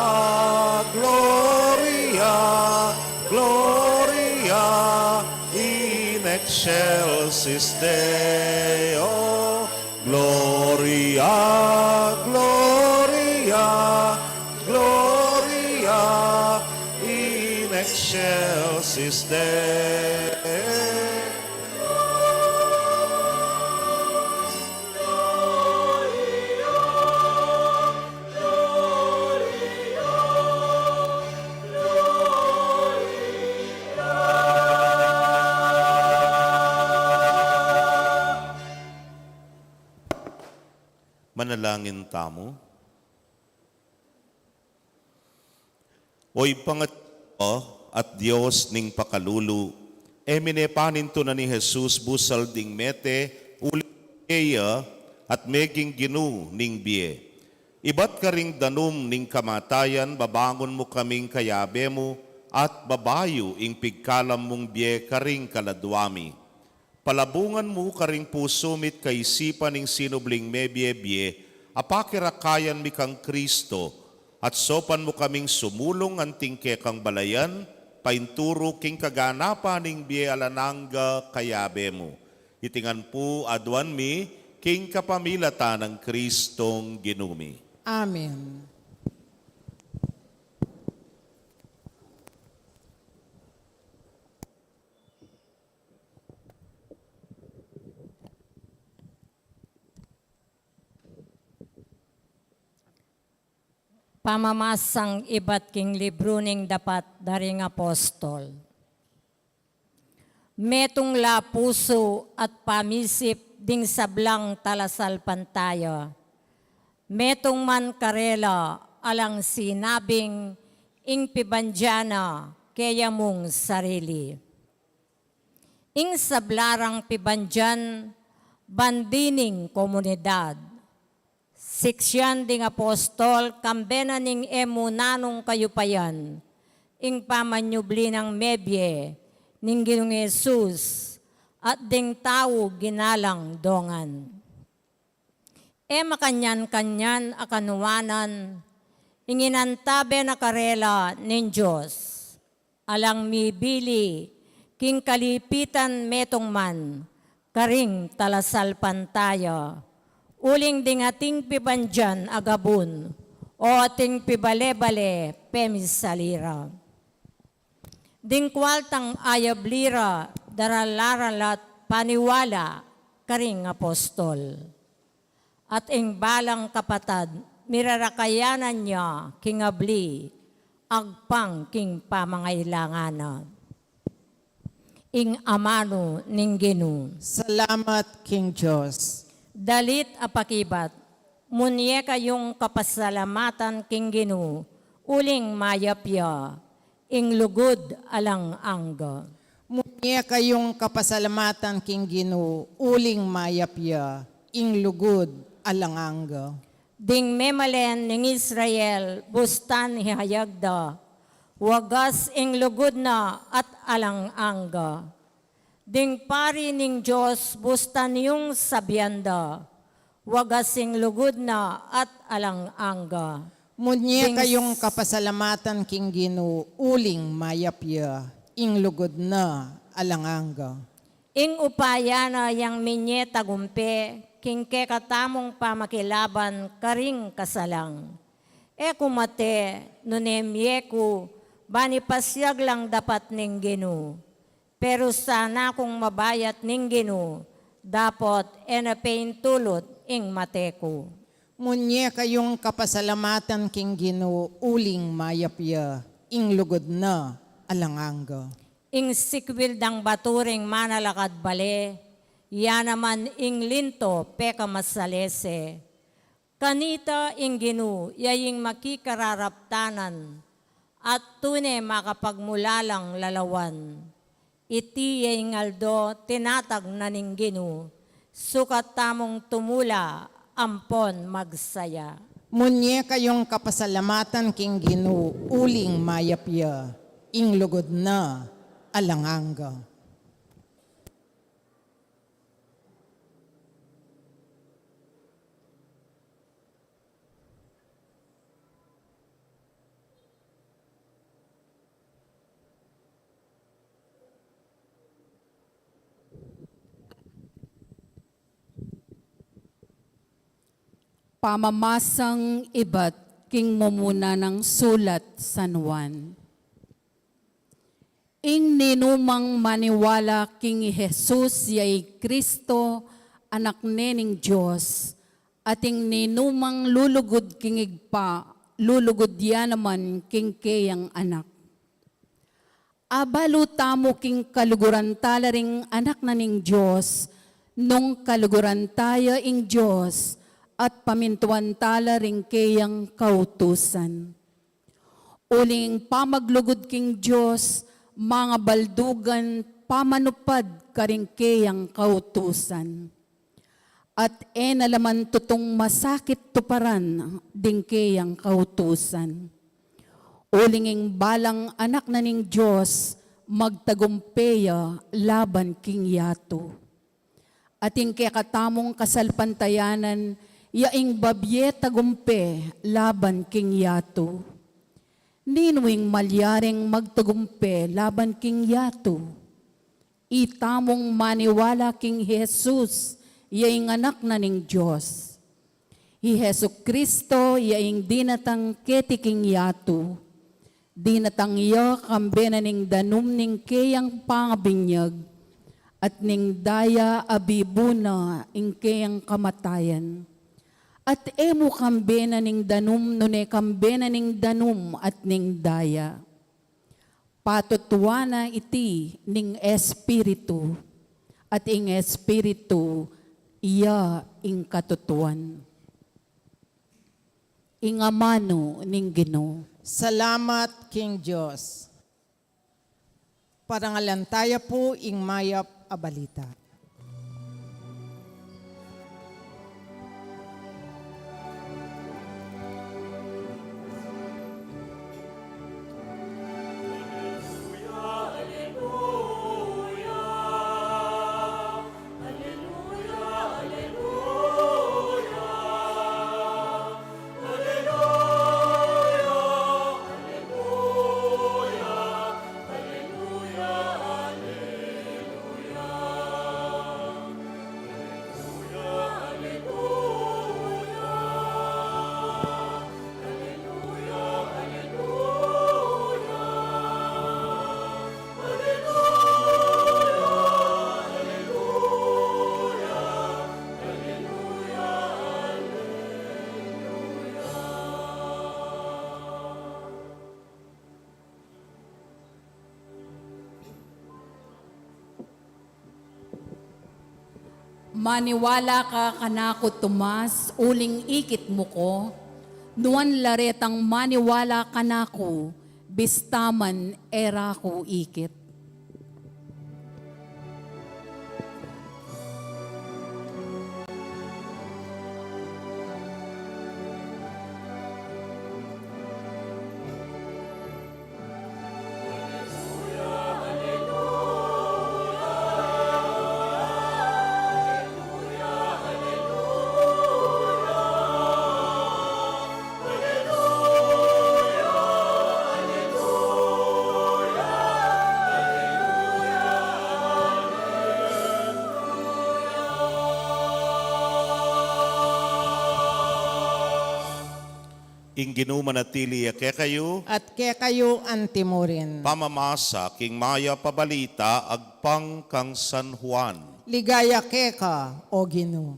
Gloria, Gloria in excelsis Deo. Gloria, Gloria, Gloria in excelsis Deo. Manalangin tamu. O Ibpa at Dios ning pakalulu, e mine panintunan i Jesus busal ding mete uli keya at meging Ginu ning bie. Ibat karing danum ning kamatayan, babangun mu kaming kayabe mu at babayu ing pigkalam mung bie karing kaladua mi. Palabungan mu karing pusu mi't kaisipan ing sinubling mebie-bie a pakirakayan mi kang Kristo, at saupan mu kaming sumulung anting kekang balayan, painturu king kaganapan ning bie alang angga kayabe mu. Iti ngan pu aduan mi king kapamilatan nang Kristong Ginu mi. Amen. Pamamasang ibat king libru ning Dapat da ring Apostol. Metung la pusu at pamisip ding sablang talasalpantaya. Metung man karela alang sinabing ing pibandian na keya mung sarili. Ing sabla rang pibandian, bandi ning komunidad. Siksian ding apostol, kambe na ning e munanung kayupayan, ing pamanyubli nang mebie ning Ginung Jesus, at ding tau ginalang dongan. E makanyan-kanyan a kanuanan, ing inantabe na karela ning Dios, alang mibili king kalipitan metung man karing talasalpantaya, uling ding ating pibandian a gabun, o ating pibale-bale pemisali ra. Ding kual tang ayabli ra, daralan la at paniwala karing apostol. At ing balang kapatad, mirarakayanan ya king abli, agpang king pamangailangan na. Ing amanu ning Ginu. Salamat king Dios. Dalit a pakibat, munye kayung kapasalamatan king Ginu, uling mayap ya, ing lugud alang angga. Munye kayung kapasalamatan king Ginu, uling mayap ya, ing lugud alang angga. Ding memalen ning Israel, bustan ihayag da, wagas ing lugud na at alang angga. Ding pari ning Dios, bustan yung sabian da, wagas ing lugud na at alang angga. Munye kayung kapasalamatan king Ginu, uling mayap ya, ing lugud na alang angga. Ing upaya na yang minye tagumpe king kekatamung pamakilaban karing kasalang. E ku mate, nune mie ku, bang pasiag lang dapat ning Ginu. Pero sana kung mabayat ning Ginu, dapot e na peintulut ing mate ku. Munye kayung kapasalamatan king Ginu, uling mayap ya, ing lugud na alang angga. Ing sikwil dang batu ring manalakad bale, ya naman ing linto pekamasalese. Kanita ing Ginu ya ing makikararaptanan, at tune makapagmulalang lalawan. Iti ya ing aldo tinatag na ning Ginu, sukat tamung tumula ampon magsaya. Munye kayung kapasalamatan king Ginu, uling mayap ya, ing lugud na alang angga. Pamamasang ibat king mumuna nang sulat San Juan. Ing ninumang maniwala king i Jesus ya i Kristo, Anak ne ning Dios, at ing ninumang lulugud king Ibpa, lulugud ya naman king keyang Anak. Abalu tamu king kaluguran tala ring Anak na ning Dios, nung kaluguran taya ing Dios, at pamintuan tala ring keyang kautusan. Uling pamaglugud king Dios, mangabaldugan pamanupad karing keyang kautusan. At e na la man tutung masakit tuparan ding keyang kautusan. Uling ing balang anak na ning Dios, magtagumpe ya laban king yatu. At ing kekatamung kasalpantayanan, ya ing babie tagumpe laban king yatu. Ninu ing malyaring magtagumpe laban king yatu? Itamung maniwala king Jesus, ya ing Anak na ning Dios. I Jesucristo, ya ing dinatang keti king yatu. Dinatang ya kambe na ning danum ning keyang pangabinyag, at ning daya abibu na ing keyang kamatayan. At e mu kambe na ning danum, nune kambe na ning danum at ning daya. Patutuan na iti ning Espiritu, at ing Espiritu, iya ing katutuan. Ing amanu ning Ginu. Salamat king Dios. Parangalan taya pu ing mayap a balita. Maniwala ka kanaku, Tomas, uling ikit mu ku. Nuan la retang maniwala kanaku, bista man e ra ku ikit. Ing Ginu manatili ya kekayu. At kekayu antimurin. Pamamasa king mayap a balita agpang kang San Juan. Ligaya keka, O Ginu.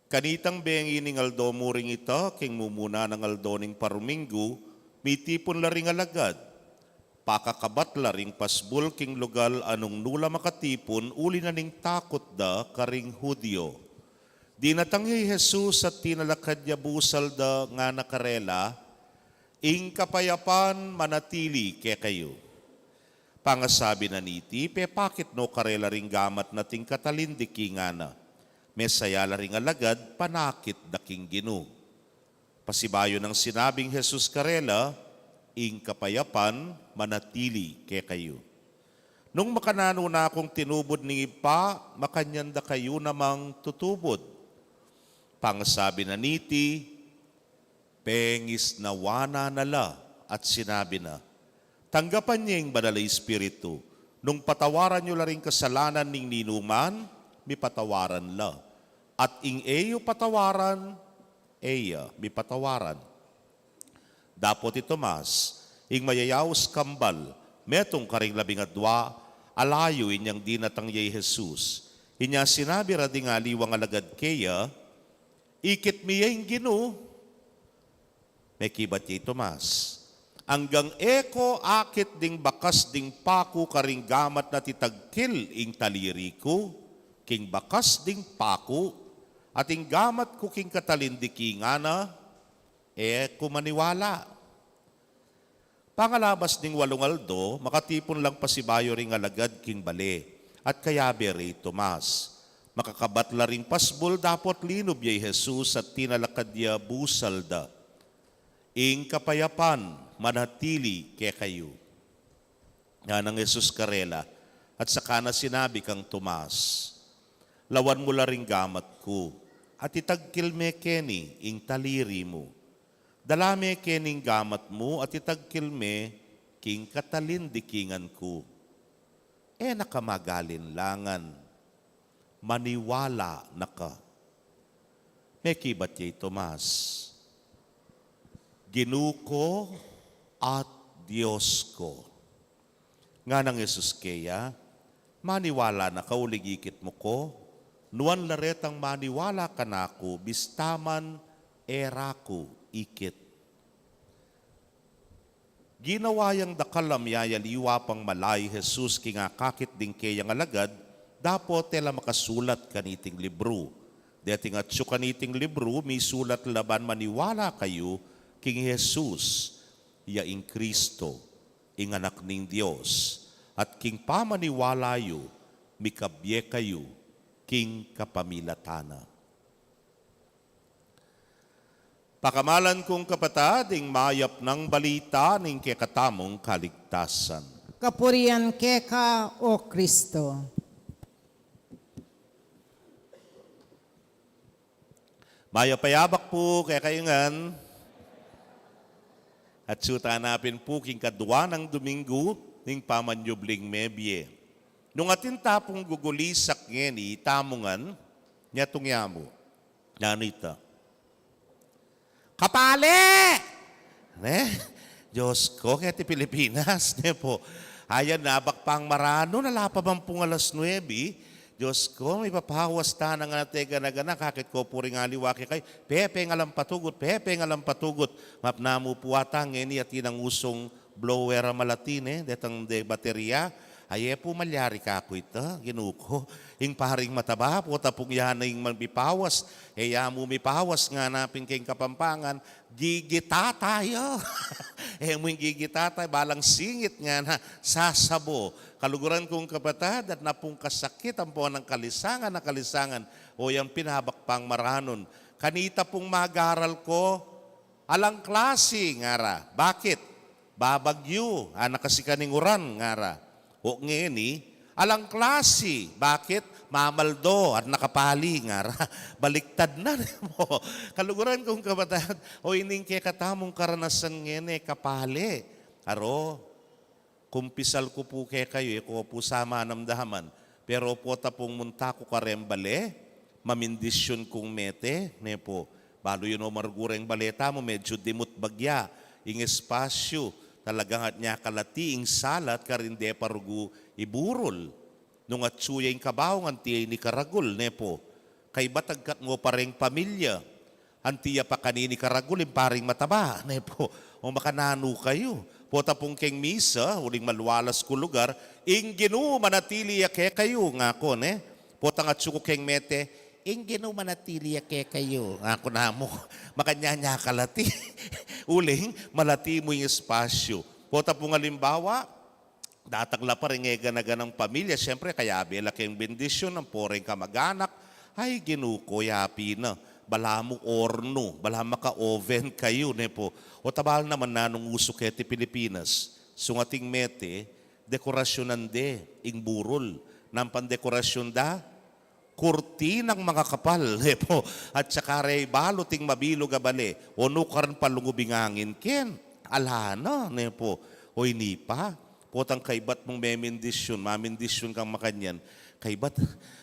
Kanitang bengi ning aldo mu ring ita, king mumuna nang aldo ning paruminggu, mitipun la ring alagad. Pakakabat la ring pasbul king lugal a nung nu la makatipun uli na ning takut da karing Judio. Dinatang ya i Jesus at tinalakad ya busal da, ngana karela, "Ing kapayapan manatili kekayu." Pangasabi na niti, pepakit no karela ring gamat na ating katalindiki, ngana. Mesaya la ring alagad, panakit da king Ginu. Pasibayu nang sinabing Jesus karela, "Ing kapayapan manatili kekayu. Nung makananu na kung tinubud ning Ibpa, makanyan da kayu namang tutubud." Pangasabi na niti, pengisnawan na la at sinabi na, "Tanggapan ye ing Banal a Espiritu. Nung patawaran yu la ring kasalanan ning ninuman, mipatawaran la. At ing e yu patawaran, e ya mipatawaran." Dapot i Tomas, ing mayayaus kambal, metung karing labing adua, alayu inyang dinatang ya i Jesus. Inya sinabi ra ding aliwang alagad keya, "Ikit mi ya ing Ginu." Mekibat ya i Tomas, "Anggang e ko akit ding bakas ding paku karing gamat na titagkil ing taliri ku king bakas ding paku, at ing gamat ku king katalindiki, ngana, e ku maniwala." Pangalabas ning walung aldo, makatipun lang pasibayu ring alagad king bale, at kayabe re i Tomas. Makakabat la ring pasbul dapot linub ya i Jesus at tinalakad ya busal da. "Ing kapayapan manatili kekayu." Nganang Jesus karela, at saka na sinabi kang Tomas, "Lawan mu la ring gamat ku, at itagkil me keni ing taliri mu. Dala me keni ing gamat mu, at itagkil me king katalindikingan ku. E na ka magalinlangan. Maniwala na ka." Mekibat ya i Tomas, "Ginu ku at Dios ku." Nganang Jesus keya, "Maniwala na ka uling ikit mu ku. Nuan la retang maniwala kanaku, bista man e ra ku ikit." Ginawa yang dakal a miyayaliwa pang mala i Jesus king akakit ding keyang alagad, dapot e la makasulat kaniting libru. Deting atsu kaniting libru, misulat la ban maniwala kayu king Jesus, ya ing Kristo, ing Anak ning Dios, at king pamaniwala yu, mikabie kayu king kapamilatan na. Pakamalan kung kapatad, ing mayap nang balita ning kekatamung kaligtasan. Kapurian keka, O Kristo. Mayap a yabak pu kekayu ngan. Atsu tana pin pu king kadwa nang Dominggu ning pamanyubling mebie. Nung atin ta pung gugulisak ngeni, itamu ngan, nya tung yamu. Nanu ita? Kapale! Ne? Diyos ko, keti Pilipinas, ne pu. Ayan, abak pang maranun, ala pa man pung alas nuebe. Diyos ko, mipapawas tana ngan ate gana-gana, akakit ku pu ring aliwa kekayu. Pepe, ngalang patugut, Pepe, ngalang patugut. Mapnamu pu ata ngeni atin nang usung blower a malati, ne, detang de bateria. Aye pu malyari kaku ita, Ginu ku. Ing paring mataba, pota pung ya na ing mipawas. E ya mu mipawas ngana pin keng Kapampangan, gigitata ya. E mu ing gigitata, balang singit ngana, sasabo. Kaluguran kung kapatad, at na pung kasakit, ampo nang kalisangan a kalisangan, o yang pin abak pang maranun. Kanita pung magaral ko, alang klasi, ngara. Bakit? Babagyu, ana kasi kaning uran, ngara. O ngeni, alang klasi. Bakit? Mamaldo, at nakapali, ngara. Baliktad na, ne pu. Kaluguran kung kapatad, o ining kekatamung karanasan ngeni, kapale. Aro, kumpisal ku pu kekayu, e ku pu sa manamdaman. Pero pota pung munta ku kareng bale, mamindisyun kung mete, ne pu. Balu yu no, marugu reng bale tamu, medyu dimut bagya ing espasyu, talagang at nya kalati ing sala at karin de pa rugu iburul. Nung atsu ya ing kabaung, anti ya inikaragul, ne pu. Kaybat agkat mu pa reng pamilya, anti ya pa kanini karagul ing paring mataba, ne pu. O makananu kayu? Pota pung keng misa, uling malwalas ku lugar, "Ing Ginu manatili ya kekayu," ngaku, ne. Potang atsu ku keng mete, "Ing Ginu manatili ya kekayu," ngaku namu. Makanyan ya kalati. Uling malati mu ing espasyu. Pota pung alimbawa, datang la pa ring e gana-ganang pamilya, siyempre, kayabe la keng bendisyun, ampo reng kamag-anak. Ay, Ginu ku, ya pin na. Balamu ornu, balamu maka-oven kayu, ne pu. O tabal naman nanung usu keti Pilipinas. Sungating mete, dekorasyunan de ing burul. Nanu pang dekorasyun da? Kurtinang makakapal, ne pu. At saka re ibalut ing mabilug a bale, o nu karin palungub ing angin ken? Ala na, ne pu. O ini pa, potang kaybat mung memindisyun, mamindisyun kang makanyan. Kaybat,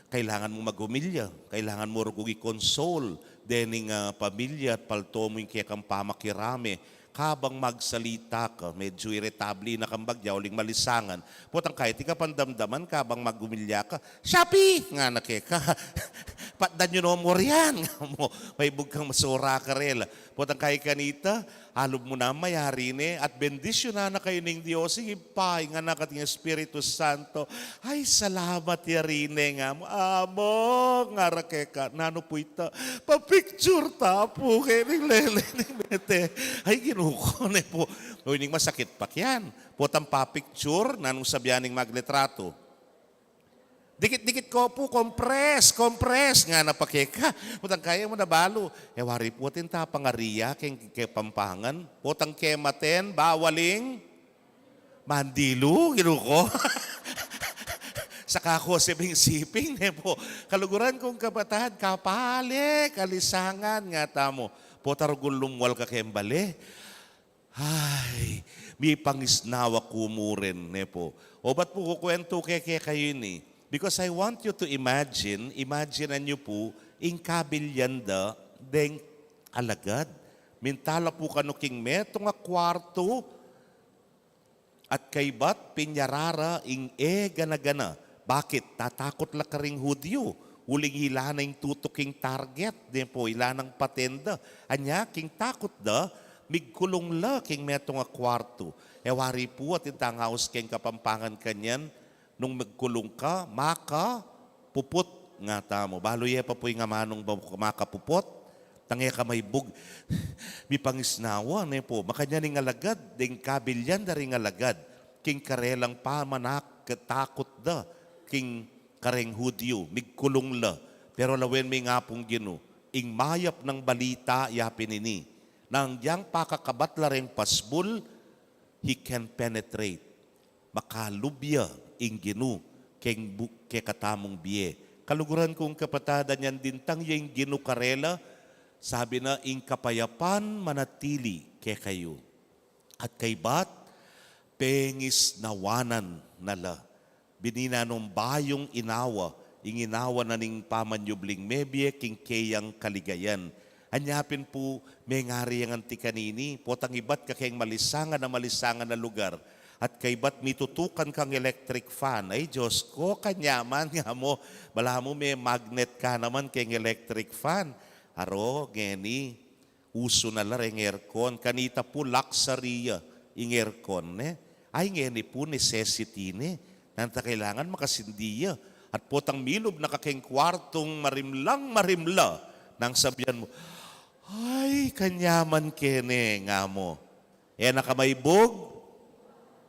kailangan mung magumilya, kailangan mu rugung i-console dening, ah, pamilya at palto mu ing kekang pamakirame. Kabang magsalita ka, medyu iritable na kang bagya, uling malisangan. Potang kaybat ika pang damdaman, kabang magumilya ka, "Shopee!" ngana keka. "Patdan yu no mu rian," nga mu, maibug kang masura karela. Potang kaybat kanita, alub mu na, mayari ne, at bendisyunan na kayu ning Dios, ing Ibpa, ing Anak, at ing Espiritu Santo. "Ay, salamat, yari ne," nga mu. "Among," ngara keka, "nanu pu ita?" "Pa-picture ta pu keni lele ning mete." "Ay, Ginu ku," ne pu. O ining masakit pa kyan. Potang pa-picture, nanung sabyan ning maglitratu? "Dikit-dikit ko pu, compress, compress," ngana pa keka. Potang kaya mu na balu. E wari pu atin ta pangariya keng Kapampangan. Potang kematen, bawal ing mandilu, Ginu ku. Saka ku sibing-sibing, ne pu. Kaluguran kung kapatad, kapale, kalisangan, nga tamu. Pota rugung lumwal ka keng bale. Ay, mipangisnawa ku mu rin, ne pu. Obat pu kukuwentu ke kekayu ini. Because I want you to imagine, imagine-an yu pu, ing kabilyan da deng alagad. Minta la pu kanu king metung a kwartu, at kaybat pinyara ra ing e gana-gana. Bakit? Tatakut la karing Hudyu. Uling ila na ing tutuking target, ne pu, ila nang patenda. Anya, king takut da, Migkulung la king metung a kuartu. E wari pu atin tang aus king Kapampangan kanyan, nung migkulung ka, makapuput nga tamu. Balu ye pa pu ing amanung ba-, makapuput? Tang e ka maibug. Mipangisnawa, ne pu. Makanyan ing alagad, deng kabilian da ring alagad king karelang pamanatakut da king kareng Hudyu, migkulung la. Pero lawen me ing Apung Ginu, ing mayap nang balita ya pin ini, nang yang pakakabat la reng pasbul, he can penetrate. Makalub ya ing Ginu keng bu-, kekatamung bie. Kaluguran kung kapatad, anyan dintang ya ing Ginu karela, sabi na, "Ing kapayapan manatili kekayu." At kaybat, pengisnawanan na la. Binina nung bayung inawa, ing inawa na ning pamanyubling mebie king keyang kaligayan. Anya pin pu, mengari yang anti kanini, potang ibat ka keng malisangan a malisangan a lugar. At kaybat mitutukan kang electric fan. Ay, Diyos ko, kanyaman nga mu, balamu me magnet ka naman keng electric fan. Aro, ngeni, usu na la reng aircon. Kanita pu luxury ya ing aircon, ne? Ay, ngeni pu necessity ne. Nanu ta kailangan makasindi ya. At potang milub na ka keng kuartung marimlang marimla, nang sabian mu, "Ay, kanyaman kene," nga mu. E na ka maibug?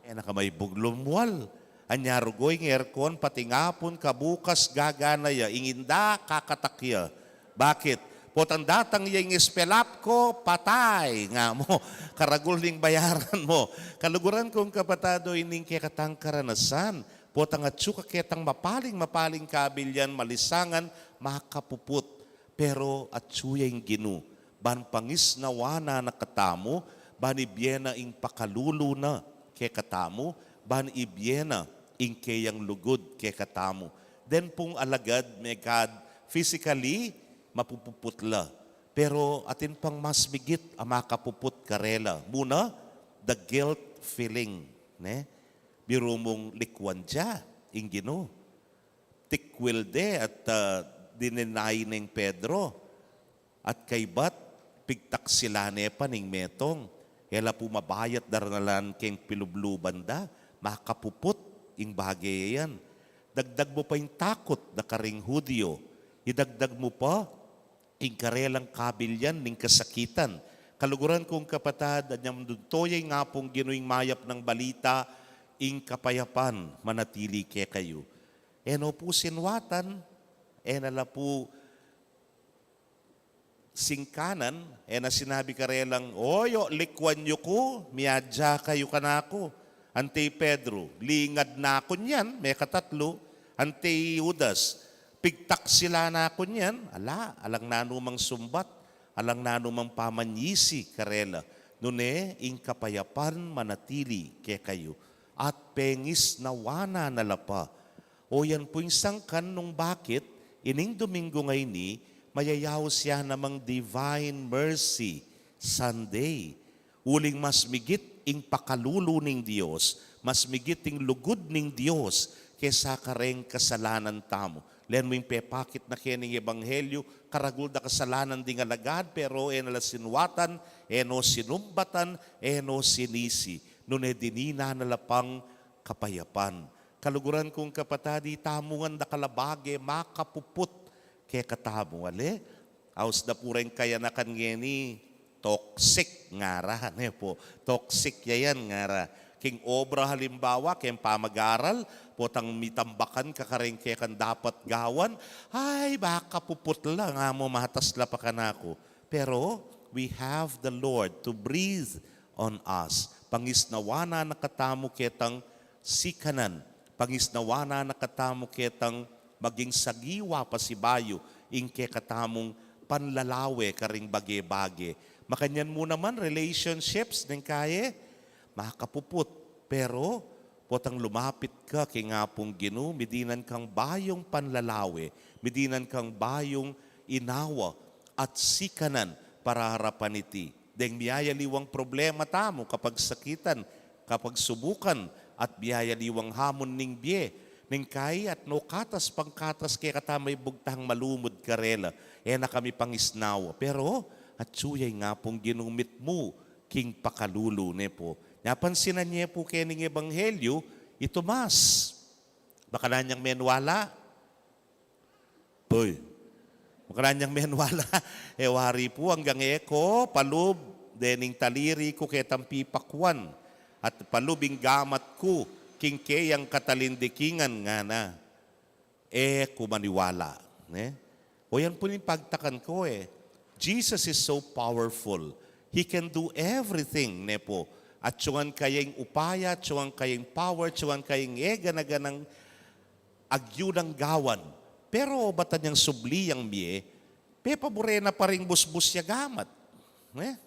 E na ka maibug lumwal. Anya rugo ing aircon, pati ngapun, kabukas gagana ya, ing inda, kakatak ya. Bakit? Potang datang ya ing espelap ko, patay, nga mu. Karagul ning bayaran mu. Kaluguran kung kapatad, o ining kekatang karanasan. Potang atsu ka ketang mapaling, mapaling kabilian, malisangan, makapuput. Pero atsu ya ing Ginu, ban pangisnawanan na katamu, ban ibie na ing pakalulu na kekatamu, ban ibie na ing keyang lugud kekatamu. Den pung alagad, megad physically, mapupuput la. Pero atin pang mas migit a makapuput karela. Muna, the guilt feeling, ne? Biru mung likuan da ing Ginu. Tikwil de at, ah, dininay neng Pedro. At kaybat, pigtaksilan ne pa ning metung. E la pu mabayat da ra nalan keng pilubluban da, makapuput ing bage yan. Dagdag mu pa ing takut da karing Hudyu. Idagdag mu pa ing karelang kabilian ning kasakitan. Kaluguran kung kapatad, anyang dudtoy ing Apung Ginu ing mayap nang balita, ing kapayapan manatili kekayu. E no pu sinwatan, e na la pu singkanan, e na sinabi karelang, "O, yo, likuan yu ku, miadya kayu kanaku." Ante i Pedro, "Lingad na ku niyan," mekatatlu. Ante i Judas, "Pigtaksilan na ku niyan." Ala, alang nanumang sumbat, alang nanumang pamanyisi karela. Nune, ing kapayapan manatili kekayu. At pengisnawanan na la pa. O yan pu ing sangkan nung bakit ining Domingo ngeni, mayayaus ya namang Divine Mercy Sunday. Uling mas migit ing pakalulu ning Dios, mas migit ing lugud ning Dios kesa kareng kasalanan tamu. Len mu ing pepakit na kening ebanghelyu, karagul da kasalanan ding alagad, pero e na la sinwatan, e no sinumbatan, e no sinisi. Nune dininan na la pang kapayapan. Kaluguran kung kapatad, itamu ngan dakal a bage makapuput kekatamu, ale? Aus da pu reng kayanakan ngeni, toxic ngara, ne pu? Toxic ya yan ngara. King obra halimbawa, keng pamag-aral, potang mitambakan ka kareng kekang dapat gawan, ay, makapuput la nga mu, matas la pa kanaku. Pero, we have the Lord to breathe on us. Pangisnawanan na katamu ketang sikanan. Pangisnawanan na katamu ketang maging sagiwa pasibayu ing kekatamung panlalawe karing bage-bage. Makanyan mu naman relationships, neng kaye, makapuput. Pero, potang lumapit ka keng Apung Ginu, midinan kang bayung panlalawe, midinan kang bayung inawa at sikanan para arapan iti. Deng miyayaliwang problema tamu, kapagsakitan, kapagsubukan, at miyayaliwang hamon ning bie. Neng kayi at no katas pang katas kekatamu, maibug tang malumud karela. E na kami pangisnawa. Pero, atsu ya ing Apung Ginu, mitmu king pakalulu, ne pu. Napansinan ye pu kening ebanghelyu, i Tomas. Makanyan yang menwala? Uy, makanyan yang menwala? E wari pu, anggang e ko palub dening taliri ku ketang pipakwan, at palub ing gamat ku king keyang katalindikingan, ngana. E ku maniwala, ne? O yan pu ning pagtakan ku, e. Jesus is so powerful. He can do everything, ne pu. Atyungan kaya ing upaya, atyungan kaya ing power, atyungan kaya ing eganaganang agyu nang gawan. Pero batan yang subli yang mie, pepabure na pa ring busbus ya gamat, ne?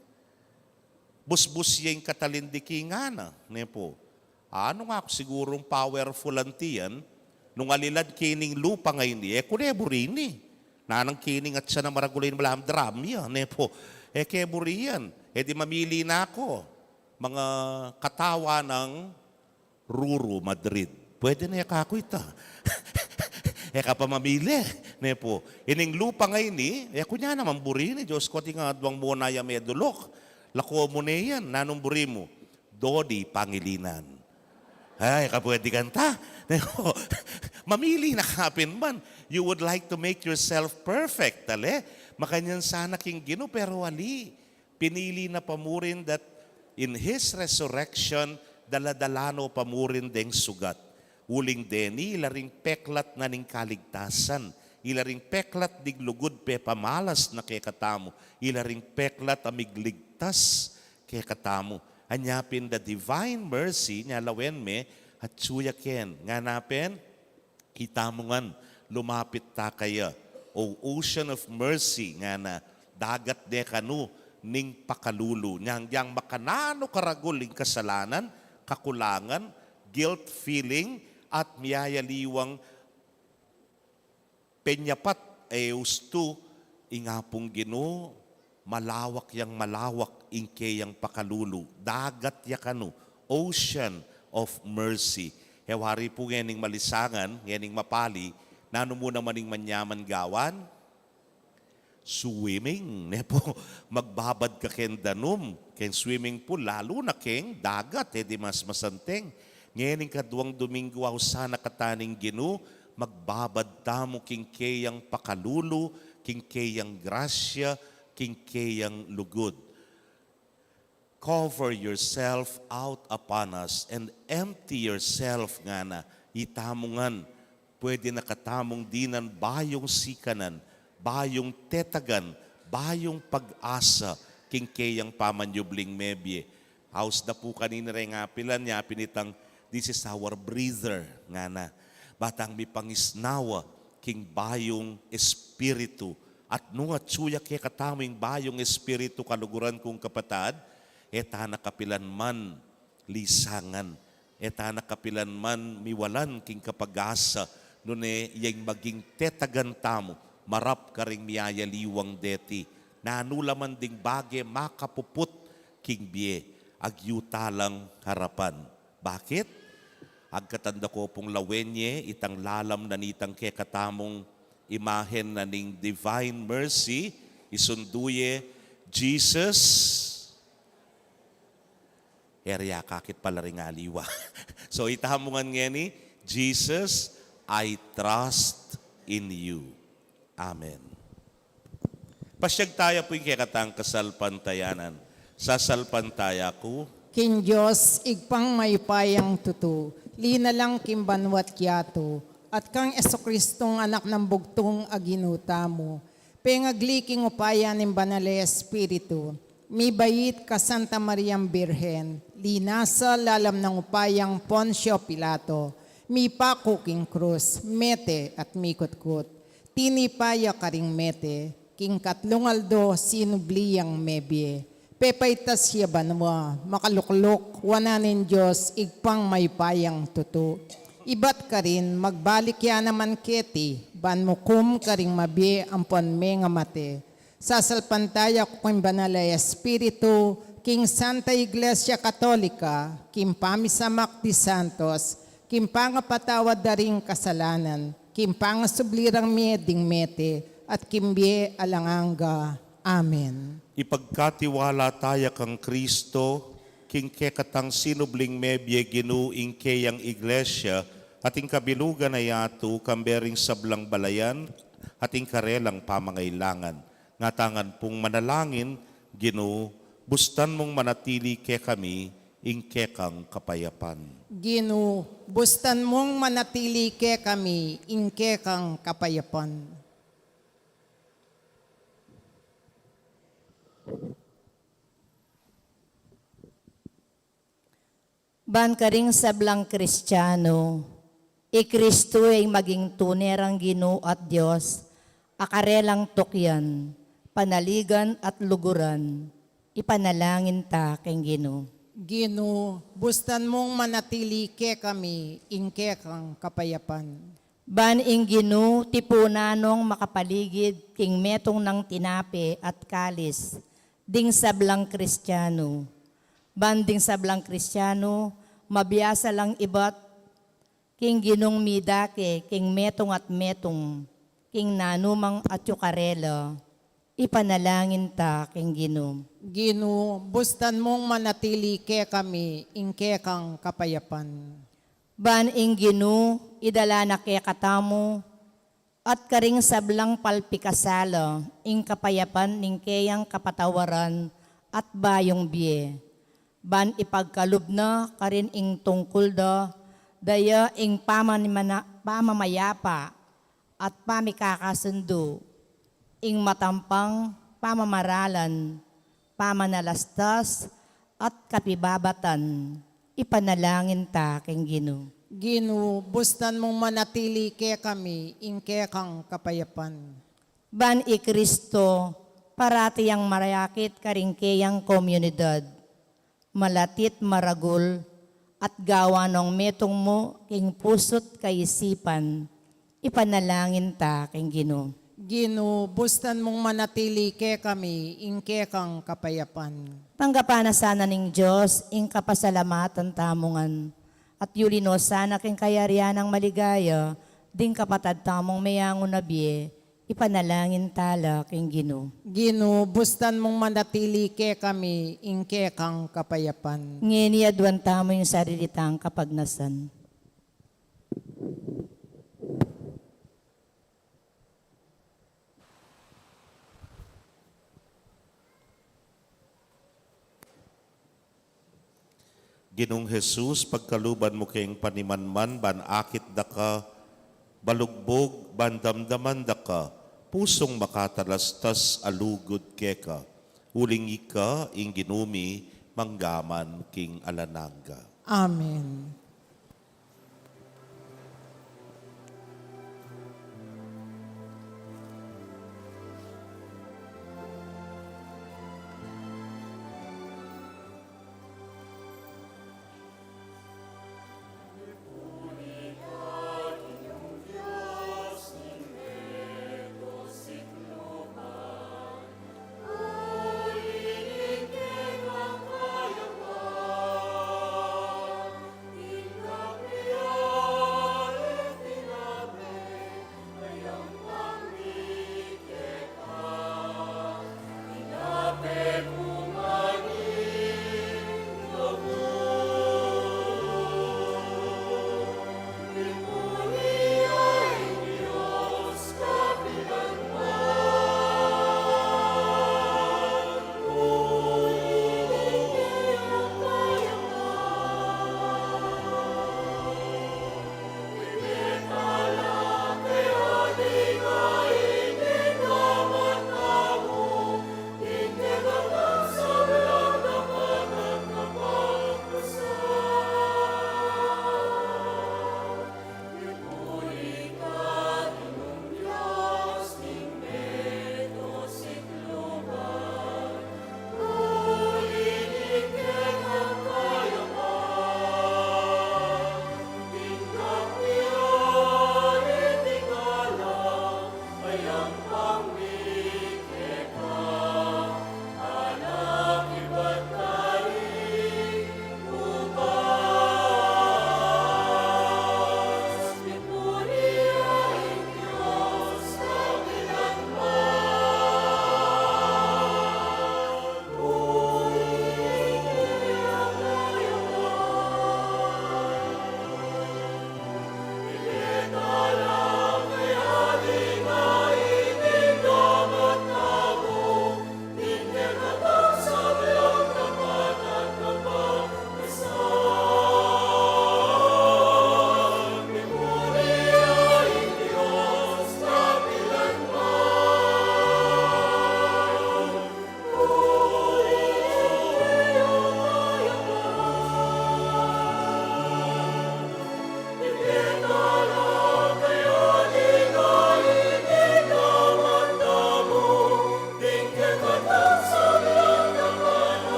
Busbus ya ing katalindikingan na, ne pu. Anu nga ku sigurung powerful anti yan, nung alilan ke ning lupa ngeni, e ku ne buri ini. Nanung ke ning atsa na maragul a malam drum ya, ne pu. E ke buri yan. E di mamili na ku. Mga katawan ng Ruru Madrid. Pwede na ya kaku ita. E ka pa mamili, ne pu. Ining lupa ngeni, e ku na naman buri ini, Dios ku, atin nga adwang mu na ya medulok. Lako mu ne yan, nanung buri mu? Dodi Pangilinan. Ay, e ka pwede kanta. Ne pu. Mamili na ka pin man. You would like to make yourself perfect, ale? Makanyan sana king Ginu, pero ali. Pinili na pa mu rin that in His resurrection, dala-dala no pa mu rin deng sugat. Uling deni, ila ring peklat na ning kaligtasan. Ila ring peklat ning lugud pepamalas na kekatamu. Ila ring peklat a migligtas kekatamu. Anya pin the divine mercy, nya lawen me, atyu ya ken. Ngana pin, itamu ngan, lumapit ta kaya, O ocean of mercy, ngana, dagat ne kanu ning pakalulu, nyang yang makananu karagul ing kasalanan, kakulangan, guilt feeling, at miyayaliwang penyapat e ustu, ing Apung Ginu, malawak yang malawak ing keyang pakalulu, dagat ya kanu, ocean of mercy. E wari pu ngening malisangan, ngening mapali, nanu mu naman ing manyaman gawan? Swimming, ne pu. Magbabad ka keng danum, keng swimming pool, lalu na keng dagat, e di mas masanteng. Ngening kaduang Domingo, ausan na katamu ning Ginu, magbabad tamu king keyang pakalulu, king keyang grasya, king keyang lugud. Cover yourself out upon us and empty yourself, ngana, itamu ngan, pwede na katamung dinan bayung sikanan, bayung tetagan, bayung pag-asa, king keyang pamanyubling mebie. Aus da pu kanini reng apilan, nya pin itang, "This is our breather," ngana. Ba tang mipangisnawa king bayung espiritu. At nung atyu ya kekatamu ing bayung espiritu, kaluguran kung kapatad, e ta na kapilan man lisangan, e ta na kapilan man miwalan king kapag-asa, nune ya ing maging tetagan tamu, marap karing miyayaliwang deti. Nanu la man ding bage makapuput king bie, agyu ta lang harapan. Bakit? Agkatan da ko pung lawen ye itang lalam na nitang kekatamung imahen na ning Divine Mercy, isundu ye, Jesus, e ra ya akakit pala ring aliwa. So, itamu ngan ngeni, Jesus, I trust in you. Amen. Pasyag taya pu ing kekatang kasalpantayanan. Sasalpantaya ku king Dios, Ibpang mayupayang tutu, linalang king banua't yatu, at kang Jesucristong Anak nang bugtung a Ginu tamu, pengagli king upaya ning Banal a Espiritu, mibait ka Santa Mariang Birhen, linasa lalam nang upayang Poncio Pilato, mipaku king krus, mete at mikutkut. Tinipa ya karing mete, king katlung aldo sinubli yang mebie. Pepaitas ya banua, makalukluk wanan ning Dios, Ibpang mayupayang tutu. Ibat karin, magbalik ya naman keti, ban mukum karing mabie ampon mengamate. Sasalpantaya ku king Banal a Espiritu, king Santa Iglesia Katolika, king pamisamak di santos, king pangapatawad da ring kasalanan, king pangasubli rang mie ding mete, at king bie alang angga. Amen. Ipagkatiwala taya kang Kristo, king kekatang sinubling mebie, Ginu, ing keyang Iglesia, at ing kabilugan na yatu, kambe ring sablang balayan, at ing karelang pamangailangan. Nga tangan pung manalangin, Ginu, bustan mung manatili kekami, ing kekang kapayapan. Ginu, bustan mung manatili kekami, ing kekang kapayapan. Ban karing sablang Kristiano, i Kristu ya ing maging tune rang Ginu at Dios, a karelang tukyan, panaligan at luguran, ipanalangin ta king Ginu. Ginu, bustan mung manatili kekami, ing kekang kapayapan. Ban ing Ginu tipunan nong makapaligid king metung nang tinape at kalis, ding sablang Kristiano. Ban ding sablang Kristiano, mabiasa lang ibat king Ginung midake king metung at metung, king nanumang atyu karela, ipanalangin ta king Ginu. Ginu, bustan mung manatili kekami, ing kekang kapayapan. Ban ing Ginu, idala na kekatamu, at karing sablang palpikasala, ing kapayapan ning keyang kapatawaran at bayung bie. Ban ipagkalub na karin ing tungkul da, daya ing pamanimana-, pamamayapa at pamikakasundu, ing matampang pamamaralan, pamanalastas, at kapibabatan, ipanalangin ta king Ginu. Ginu, bustan mung manatili kekami, ing kekang kapayapan. Ban i Kristo, parati yang marakit karing keyang komunidad, malatit maragul, at gawan nong metung mu king pusu't kaisipan, ipanalangin ta king Ginu. Ginu, bustan mung manatili kekami, ing kekang kapayapan. Tanggapan na sana ning Dios ing kapasalamatan tamu ngan, at yuli no sana king kayarian nang maligaya, ding kapatad tamung meyangu na bie, ipanalangin ta la king Ginu. Ginu, bustan mung manatili kekami, ing kekang kapayapan. Ngeni aduan tamu ing sarili tang kapagnasan. Ginung Jesus, pagkaluban mu keng panimanman, ban akit da ka balugbug, ban damdaman da ka pusung makatalastas a lugud keka. Uling ika ing Ginu mi manggaman king alang angga. Amen.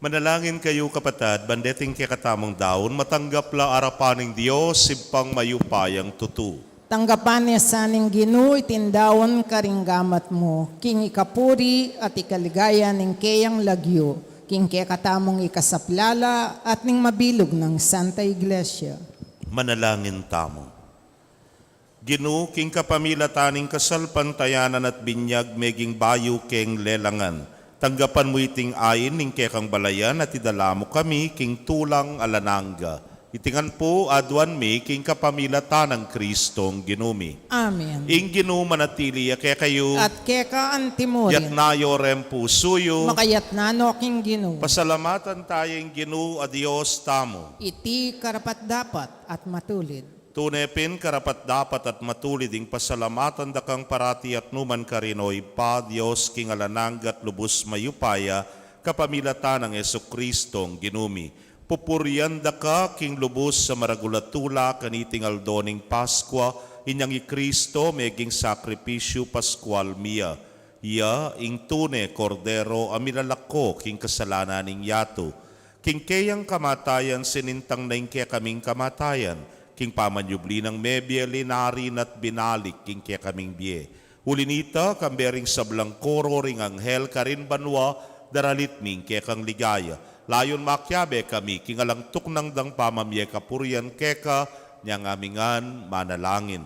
Manalangin kayu, kapatad, ban deting kekatamung daun, matanggap la arapan ning Dios, Ibpang mayupayang tutu. Tanggapan na sa ning Ginu iting daun karing gamat mu, king ikapuri at ikaligaya ning keyang lagyu, king kekatamung ikasaplala at ning mabilug nang Santa Iglesia. Manalangin tamu. Ginu, king kapamilatan ning kasalpantayanan at binyag meging bayu keng lelangan, tanggapan mu iting ain ning kekang balayan at idala mu kami king tulang alang angga. Iti ngan pu aduan mi king kapamilatan nang Kristong Ginu mi. Amen. Ing Ginu manatili ya kekayu. At keka antimurin. Yatna yu ring pusu yu. Makayatna no king Ginu. Pasalamatan taya ing Ginu a Dios tamu. Iti karapat-dapat at matulid. Tune pin karapat-dapat at matulid ing pasalamatan da kang parati at nukarin man, o Ibpa, Dios king alang angga at lubus mayupaya, kapamilatan nang Jesukristong Ginu mi. Pupurian da ka king lubus a maragul a tula kaniting aldo ning Paskua, inyang i Kristo meging sakripisyu Paskual mi ya. Iya ing tune Kordero a milalako king kasalanan ning yatu. King keyang kamatayan sinintang na ing kekaming kamatayan, king pamanyubli nang mebie linari na't binalik king kekaming bie. Uli nita, kambe ring sablang koro ring anghel karin banua, daralit mi ing kekang ligaya. Layun makiabe kami king alang tuknang dang pamamie kapurian keka, inyang ami ngan manalangin.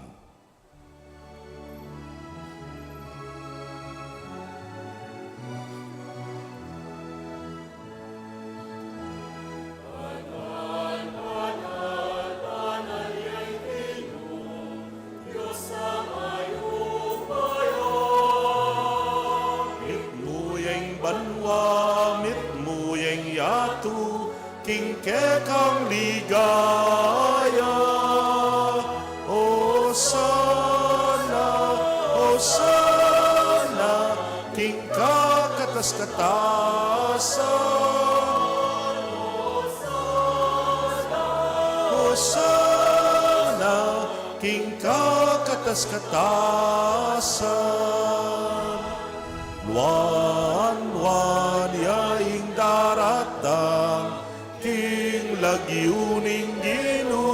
Mitmu ya ing banua, mitmu ya ing yatu, king kekang ligaya. Osana, Osana, king kakatas-katasan. Osana, king kakatas-katasan. Nuan-nuan ya ing daratang king lagyu ning Ginu.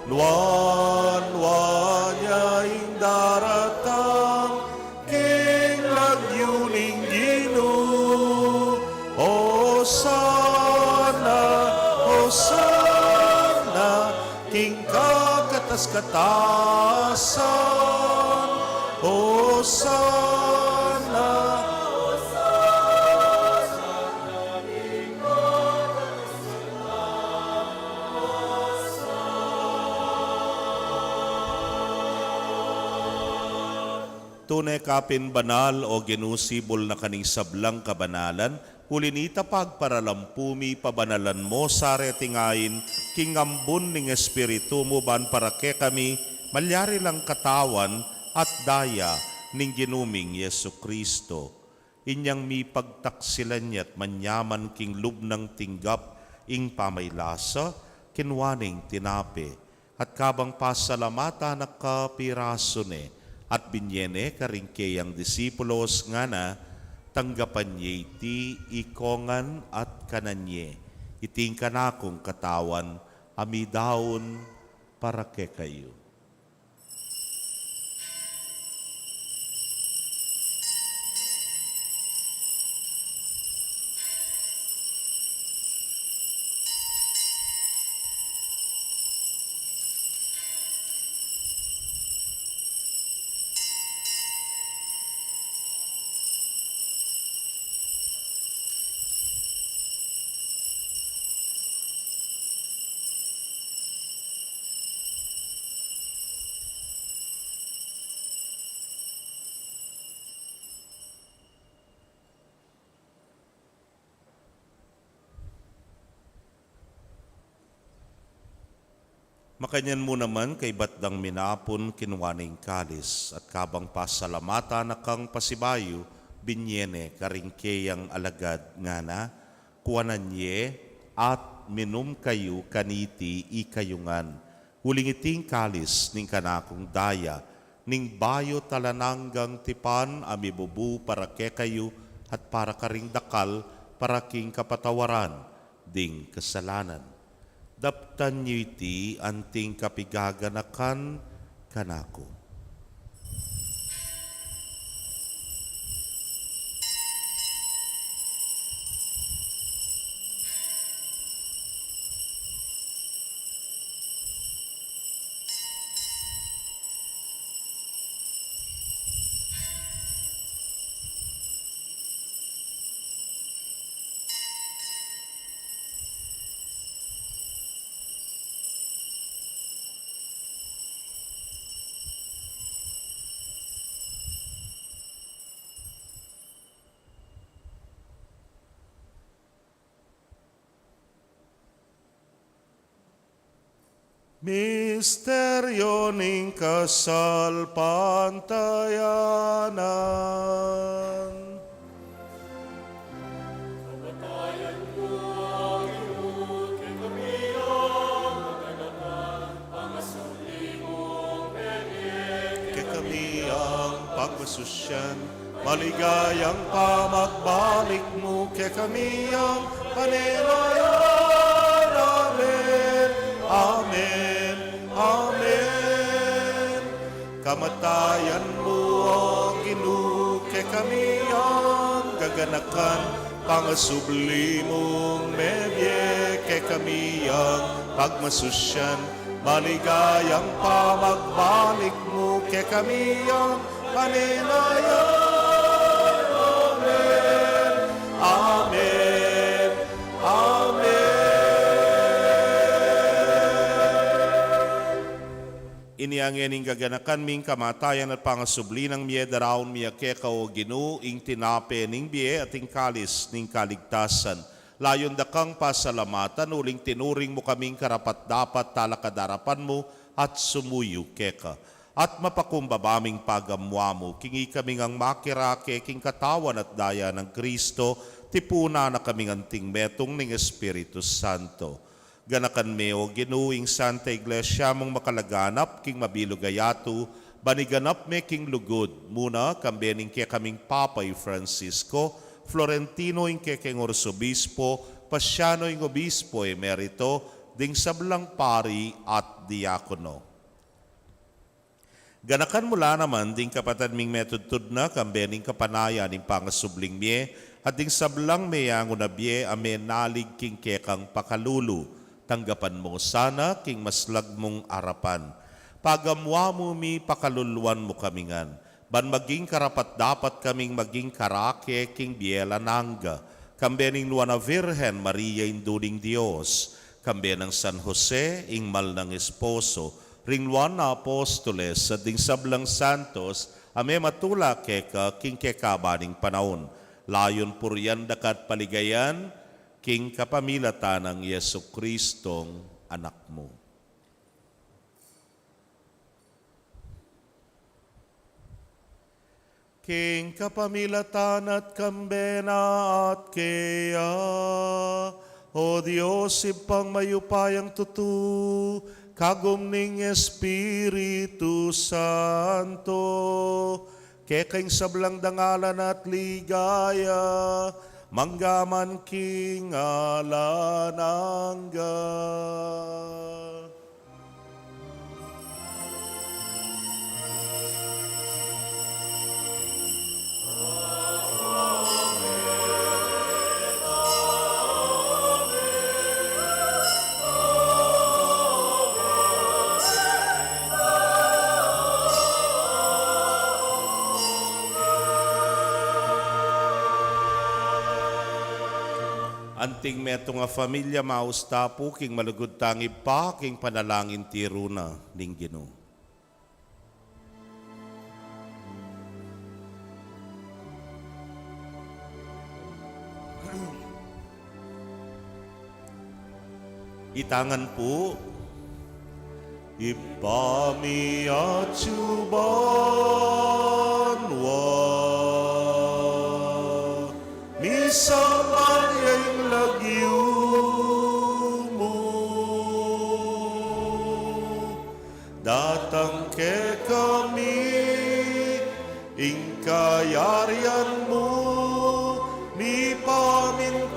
Nuan-nuan ya ing daratang king lagyu ning Ginu. Osana, Osana, king kakatas-katasan. Osana. Tune ka pin banal, o Ginu, sibul na ka ning sablang kabanalan, uli nita pagparalampu mi pabanalan mo sa reting ain, king ambun ning Espiritu mu ban para kekami, malyari lang katawan at daya ning Ginu ming Jesucristo. Inyang mipagtaksilan ya't manyaman king lub nang tinggap ing pamaylasa, kinua ne ing tinape, at kabang pasalamatan na ka, pirasu ne, at binye ne karing keyang disipulos, ngana, tanggapan ye iti ikongan at kanan ye, iti ing kanakung katawan, a midaun para kekayu. Makanyan mu naman, kaybat dang minapun, kinua ne ing kalis, at kabang pasalamatan na kang pasibayu, binye ne karing keyang alagad, ngana, kuanan ye at minum kayu kaniti ikayu ngan. Uling iti ing kalis ning kanakung daya, ning bayu at alang anggang tipan a mibubu para kekayu at para karing dakal, para king kapatawaran ding kasalanan. Daptan yu iti anting kapigaganakan kanaku. Misteryo ning kasalpantayanan. Kamatayan mu, Ginu, kekami ang kaganakan, pangasubli mung mebie, kekami ang pagmasusyan, maligayang pamagbalik mu kekami ang paninayan. Amen. Amen. Amen. Kamatayan mu, O Ginu, kekami ang gaganakan, pangasubli mung mebie, kekami ang pagmasusyan, maligayang pamagbalik mu kekami ang paninayan. Amen. Amen. Amen. Inya ngening gaganakan mi ing kamatayan at pangasubli nang mie, daraun mi keka, O Ginu, ing tinape ning bie at ing kalis ning kaligtasan. Layun da kang pasalamatan, uling tinuring mu kaming karapat-dapat talakad king arapan mu at sumuyu keka. At mapakumbaba ming pagamuan mu, king ikami ngang makirake king katawan at daya nang Kristo, tipunan na kaming anting metung ning Espiritu Santo. Ganakan me, O Ginu, ing Santa Iglesia mung makalaganap king mabilug a yatu, ban iganap me king lugud, muna kambe ning kekaming Papa i Francisco, Florentino ing kekeng Arsobispo, Pasiano ing Obispo Emerito, ding sablang pari at diakono. Ganakan mu la naman ding kapatad ming metudtud na kambe ning kapanayan ning pangasubling mie, at ding sablang meyangu na bie a menalig king kekang pakalulu. Tanggapan mu sana king maslag mung arapan. Pagamuan mu mi, pakaluluan mu kami ngan, ban maging karapat-dapat kaming maging karake king bie alang angga, kambe ning Nuan a Virgen Maria, Indu ning Dios, kambe nang San Jose, ing mal nang esposo, ring nuan a apostoles, at ding sablang santos a mematula keka king kekaban ning panaun. Layun purian da ka at paligayan, king kapamilatan nang Jesucristong Anak mu. King kapamilatan na at kambe na at keya, O Dios, Ibpang mayupayang tutu, kagum ning Espiritu Santo, keka ing sablang dangalan at ligaya, mangga man king alang angga. Anting metung a familia, maus ta pu king malugud tang Ibpa, king panalangin tiru na ning Ginu. Itangan pu. Ibpa mi atsu banua, misamban ya ing lagyu mu, datang kekami ing kayarian mu, mipamintuan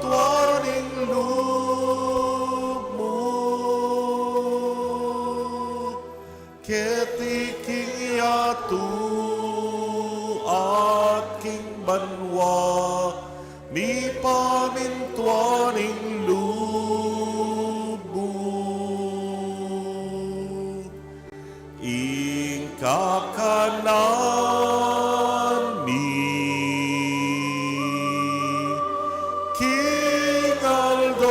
Keti king yatu at king banua, mipamintuan ing lub mu. Ing kakanan mi king aldo-aldo,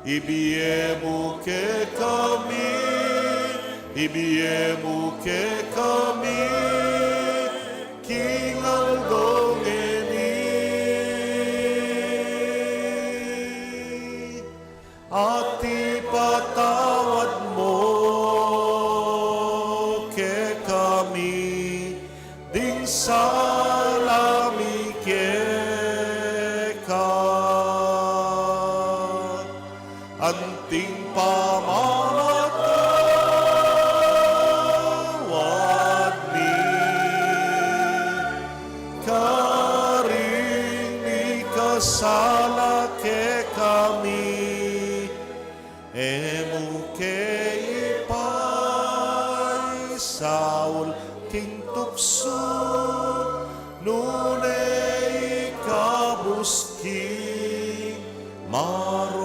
ibie mu kekami, ibie mu kekami king aldo ngeni. At ipatawad mu kekami ding sala mi keka, anting pamamatawad mi karing mikasala kekami. E mu ke ipaisaul king tuksu, nune ikabus king marok.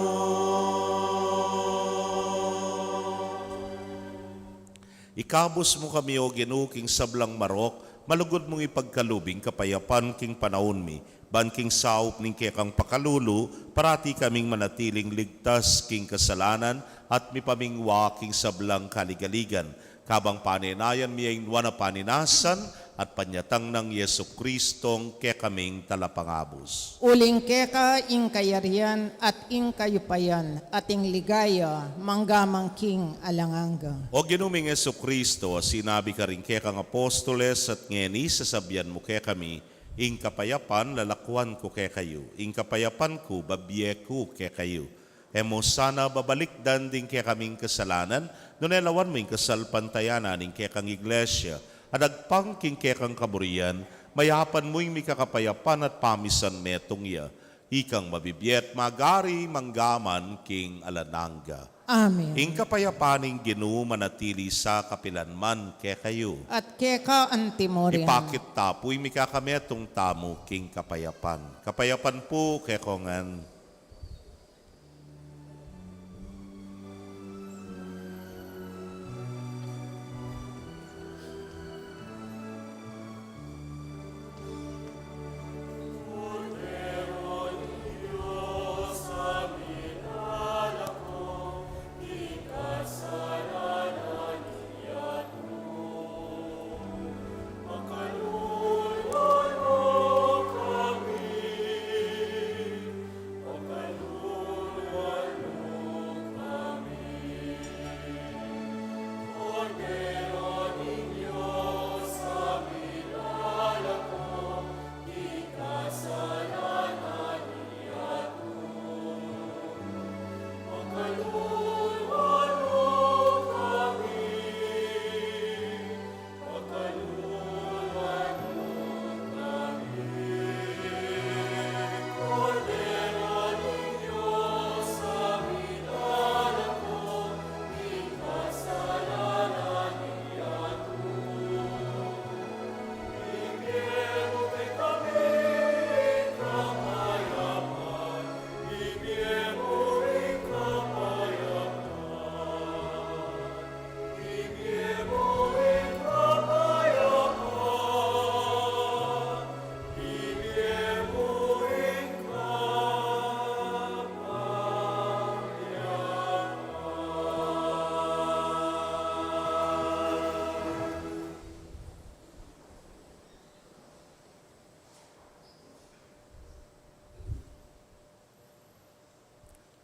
Ikabus mu kami, O Ginu, king sablang marok, malugud mung ipagkalub ing kapayapan king panaun mi, ban king saup ning kekang pakalulu, parati kaming manatiling ligtas king kasalanan at mipamingwa king sablang kaligaligan, kabang panenayan mi ing nuan a paninasan at panyatang nang Jesucristong kekaming Talapangabus. Uling keka ing kayarian at ing kayupayan at ing ligaya mangga man king alang angga. O Ginu ming Jesucristo, a sinabi karing kekang apostoles, at ngeni sasabian mu kekami, ing kapayapan lalakuan ku kekayu, ing kapayapan ku babie ku kekayu. E mu sana babalikdan ding kekaming kasalanan, nune lawan mu ing kasalpantayanan ning kekang Iglesia, a dagpang king kekang kaburian, mayapan mu ing mikakapayapan at pamisan metung ya. Ikang mabibie at magari mangga man king alang angga. Amen. Ing kapayapan ning Ginu manatili sa kapilan man kekayu. At keka antimurin. Ipakit ta pu ing mikakametung tamu king kapayapan. Kapayapan pu kekongan.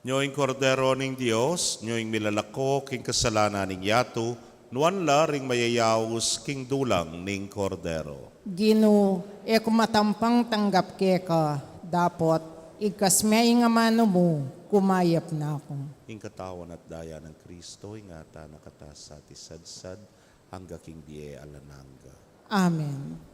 Nyo ing Kordero ning Dios, nyo ing milalako king kasalanan ning yatu, nuan la ring mayayaus king dulang ning Kordero. Ginu, e ku matampang tanggap keka, dapot igkas me ing amanu mu, kumayap na ku. Ing katawan at daya nang Kristo, ingatan na kata sa at isadsad, angga king bie alang angga. Amen.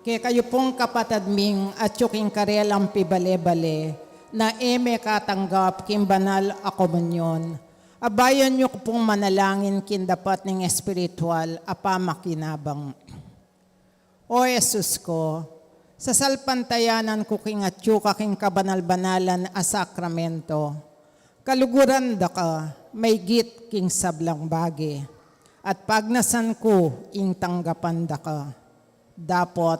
Kekayu pung kapatad ming atyu king karelang pibale-bale, na e mekatanggap king banal a komunyon, abayan yu ku pung manalangin king dapat ning espiritual a pamakinabang. O Jesus ku, sasalpantayanan ku king atyu ka king kabanal-banalan a sakramento. Kaluguran da ka maygit king sablang bage, at pagnasan ku ing tanggapan da ka. Dapot,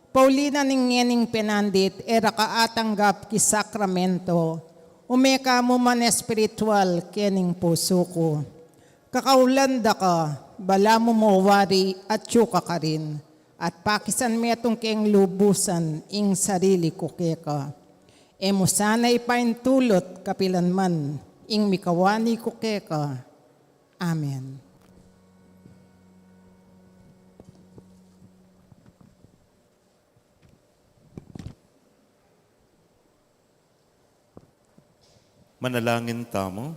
pauli na ning ngening penandit e ra ka atanggap king sakramento, ume ka mu man espiritual kening pusu ku. Kakaulan da ka, balamu mo wari atyu ka karin, at pakisan metung keng lubusan ing sarili ku keka. E mu sana ipaintulut kapilan man ing mikawani ku keka. Amen. Manalangin tamu.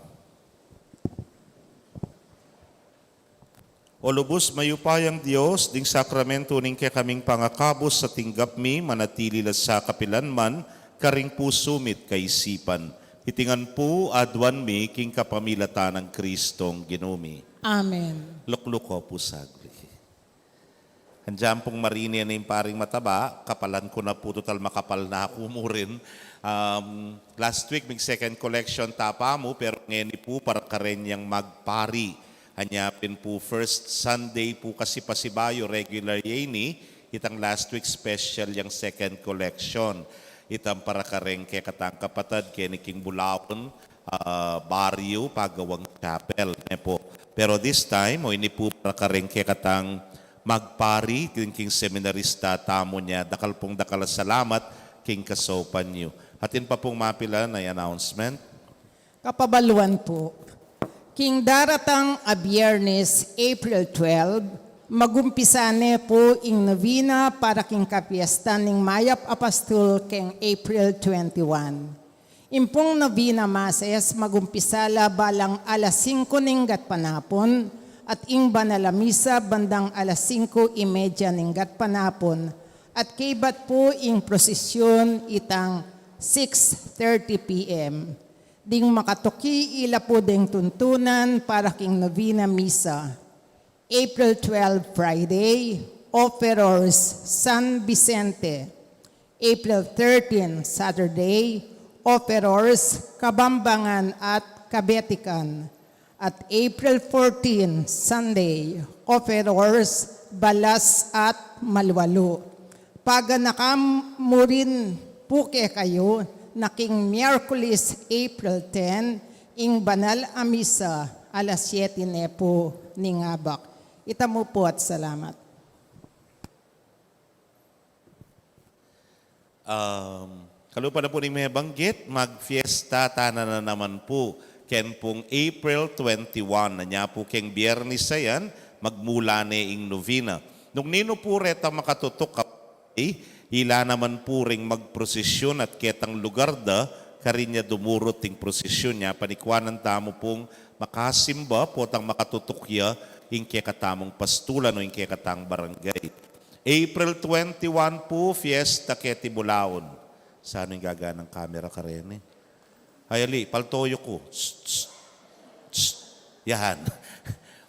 O lubus mayupayang Dios, ding sakramento ning kekaming pangakabus a tinggap mi, manatili la sa kapilan man karing pusu mi't kaisipan. Iti ngan pu aduan mi king kapamilatan nang Kristong Ginu mi. Amen. Lukluk ko pu saglit. Andiyan pung marine na ing paring mataba, kapalan ku na pu, tutal makapal na ku mu rin. Um, last week, mig second collection ta pa mu, pero ngeni pu, para karenyang magpari. Anya pin pu, first Sunday pu kasi pasibayu, regular ya ini, itang last week special yang second collection. Itang para kareng kekatang kapatad, keni king Bulaon, ah, baryu, pagawang chapel, ne pu. Pero this time, o ini pu para kareng kekatang magpari, king, king seminarista tamu nya, dakal pung dakal a salamat king kasaupan yu. Atin pa pung mapilan a announcement? Kapabaluan pu. King daratang a Biyernes, April twelve, magumpisa ne pu ing novena para king kapiestan ning Mayap a Pastul keng April twenty-one. Ing pung novena masses magumpisa la balang alas singko ning gatpanapun, at ing banal a misa bandang alas singko y media ning gatpanapun, at kaybat pu ing prosesyun itang six thirty P M. Ding makatuki ila pu deng tuntunan para king novena misa. April twelve, Friday, Operors San Vicente. April thirteen, Saturday, Operors Kabambangan at Kabetikan. At April fourteen, Sunday, Operors Balas at Malualu. Paganakan mu rin pu kekayu na king Miyerkules, April ten, ing banal a misa, alas siyete ne pu ning abak. Ita mu pu at salamat. Um, kalupa na pu ning mebanggit, magfiesta tana na naman pu. Ken pung April twenty-one, anya pu keng Biyernes a yan, magmula ne ing novena. Nung ninu pu retang makatutuk a, ila naman pu ring magprosesyun at ketang lugar da, karin ya dumurut ing prosesyun ya, panikwanan tamu pung makasimba potang makatutuk ya ing kekatamung pastulan o ing kekatang barangay. April twenty-one pu, fiesta keti Bulaon. Sanu ing gaganang kamera kareni? Ay, ali, paltoyo ku. Tss, tss, tss. Yan.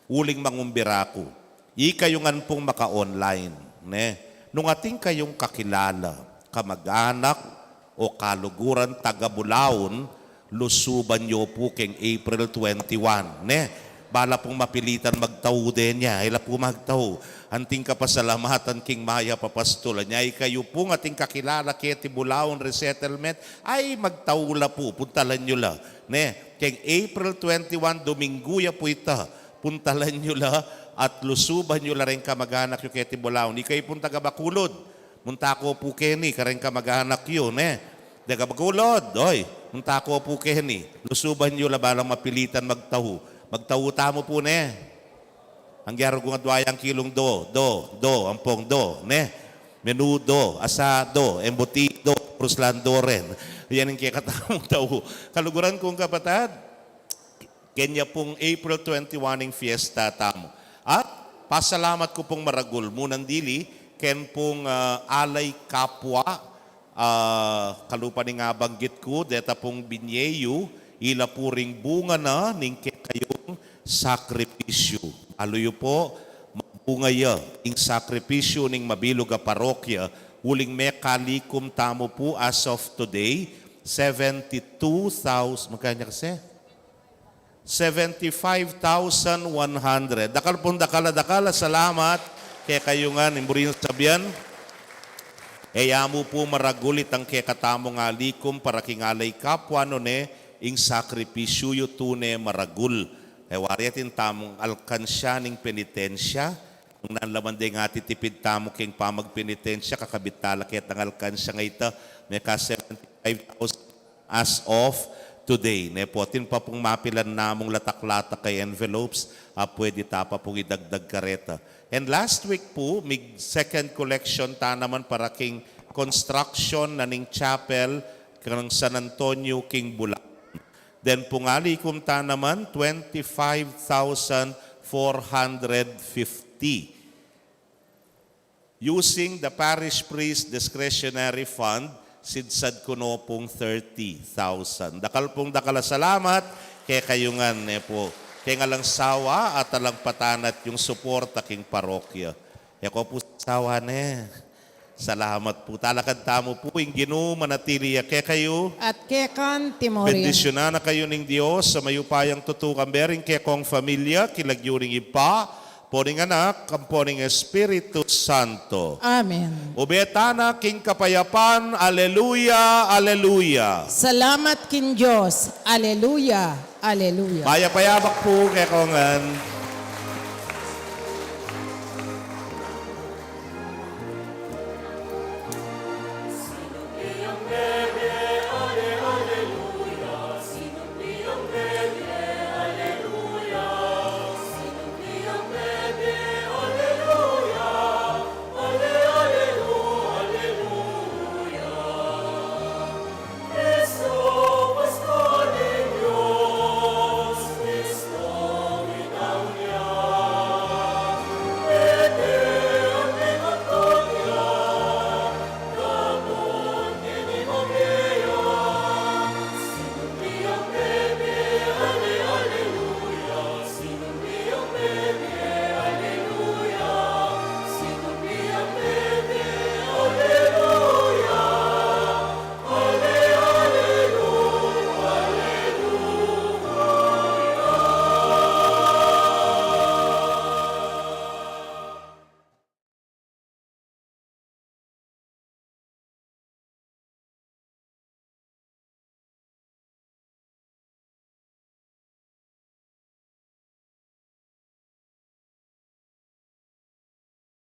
Uling mangumbira ku. Ikayu ngan pung maka-online, ne? Nung atin kayung kakilala, kamag-anak, o kaluguran taga Bulaon, lusuban yu pu keng April twenty-one, ne? Bala pung mapilitan magtau den ya, ila pu magtau. Anting kapasalamatan king Mayap a Pastul. Anya ikayu pung atin kakilala keti Bulaon Resettlement, ay magtau la pu, puntalan yu la, ne? Keng April twenty-one, Dominggu ya pu ita, puntalan yu la at lusuban yu la reng kamag-anak yu keti Bulaon. Ikayu pung taga Bacolod, munta ko pu keni kareng kamag-anak yu, ne? Taga Bacolod, oy, munta ko pu keni. Lusuban yu la balang mapilitan magtau. Magtau tamu pu, ne? Anggiarung adwa yang kilung do, do, do, ampong do, ne? Menudo, asado, embutido, pruslan do ren. Yan ing kekatamung tau. Kaluguran kung kapatad, kenya pung April twenty-one ing fiesta tamu. At pasalamat ku pung maragul, munang dili, ken pung, ah, Alay Kapwa, ah, kalupa ning abanggit ku, deta pung binye yu, ila pu ring bunga na ning kekayung sakripisyu. Alu yu pu, magbunga ya ing sakripisyu ning mabilug a parokya, uling mekalikum tamu pu as of today, seventy-two thousand, magkano kasi? Seventy-five thousand one hundred. Dakal pung dakal a dakal a salamat kekayu ngan, ing buri nang sabian, e ya mu pu maragul itang kekatamung alikum para king Alay Kapwa, nune ing sakripisyu yu tune maragul. E wari atin tamung alkansya ning penitensya. Nung nanu la man deng atitipid tamu king pamagpenitensya, kakabit tala ketang alkansya nga ita, meka seventy-five thousand as of today. Ne pu, atin pa pung mapilan namung latak-latak a envelopes, a pwede ta pa pung idagdag kareta. And last week pu, mig second collection ta naman para king construction na ning chapel kang San Antonio king Bulacan. Then pung alikum ta naman, twenty-five thousand four hundred fifty. Using the parish priest discretionary fund, sidsad ku no pung thirty thousand. Dakal pung dakal a salamat kekayu ngan, ne pu. Keng alang sawa at alang patanat yung suporta king parokya. E ko pu sawa ne. Salamat pu. Talakad tamu pu, ing Ginu manatili ya kekayu. At keka naman. Bendisyunan na kayu ning Dios a mayupayang tutu, kambe ring kekong familia, king lagyu ning Ibpa, ampo ning Anak, ampo ning Espiritu Santo. Amen. Ube tana king kapayapan. Aleluya, aleluya. Salamat king Dios. Aleluya, aleluya. Mayap a yabak pu kekong ngan.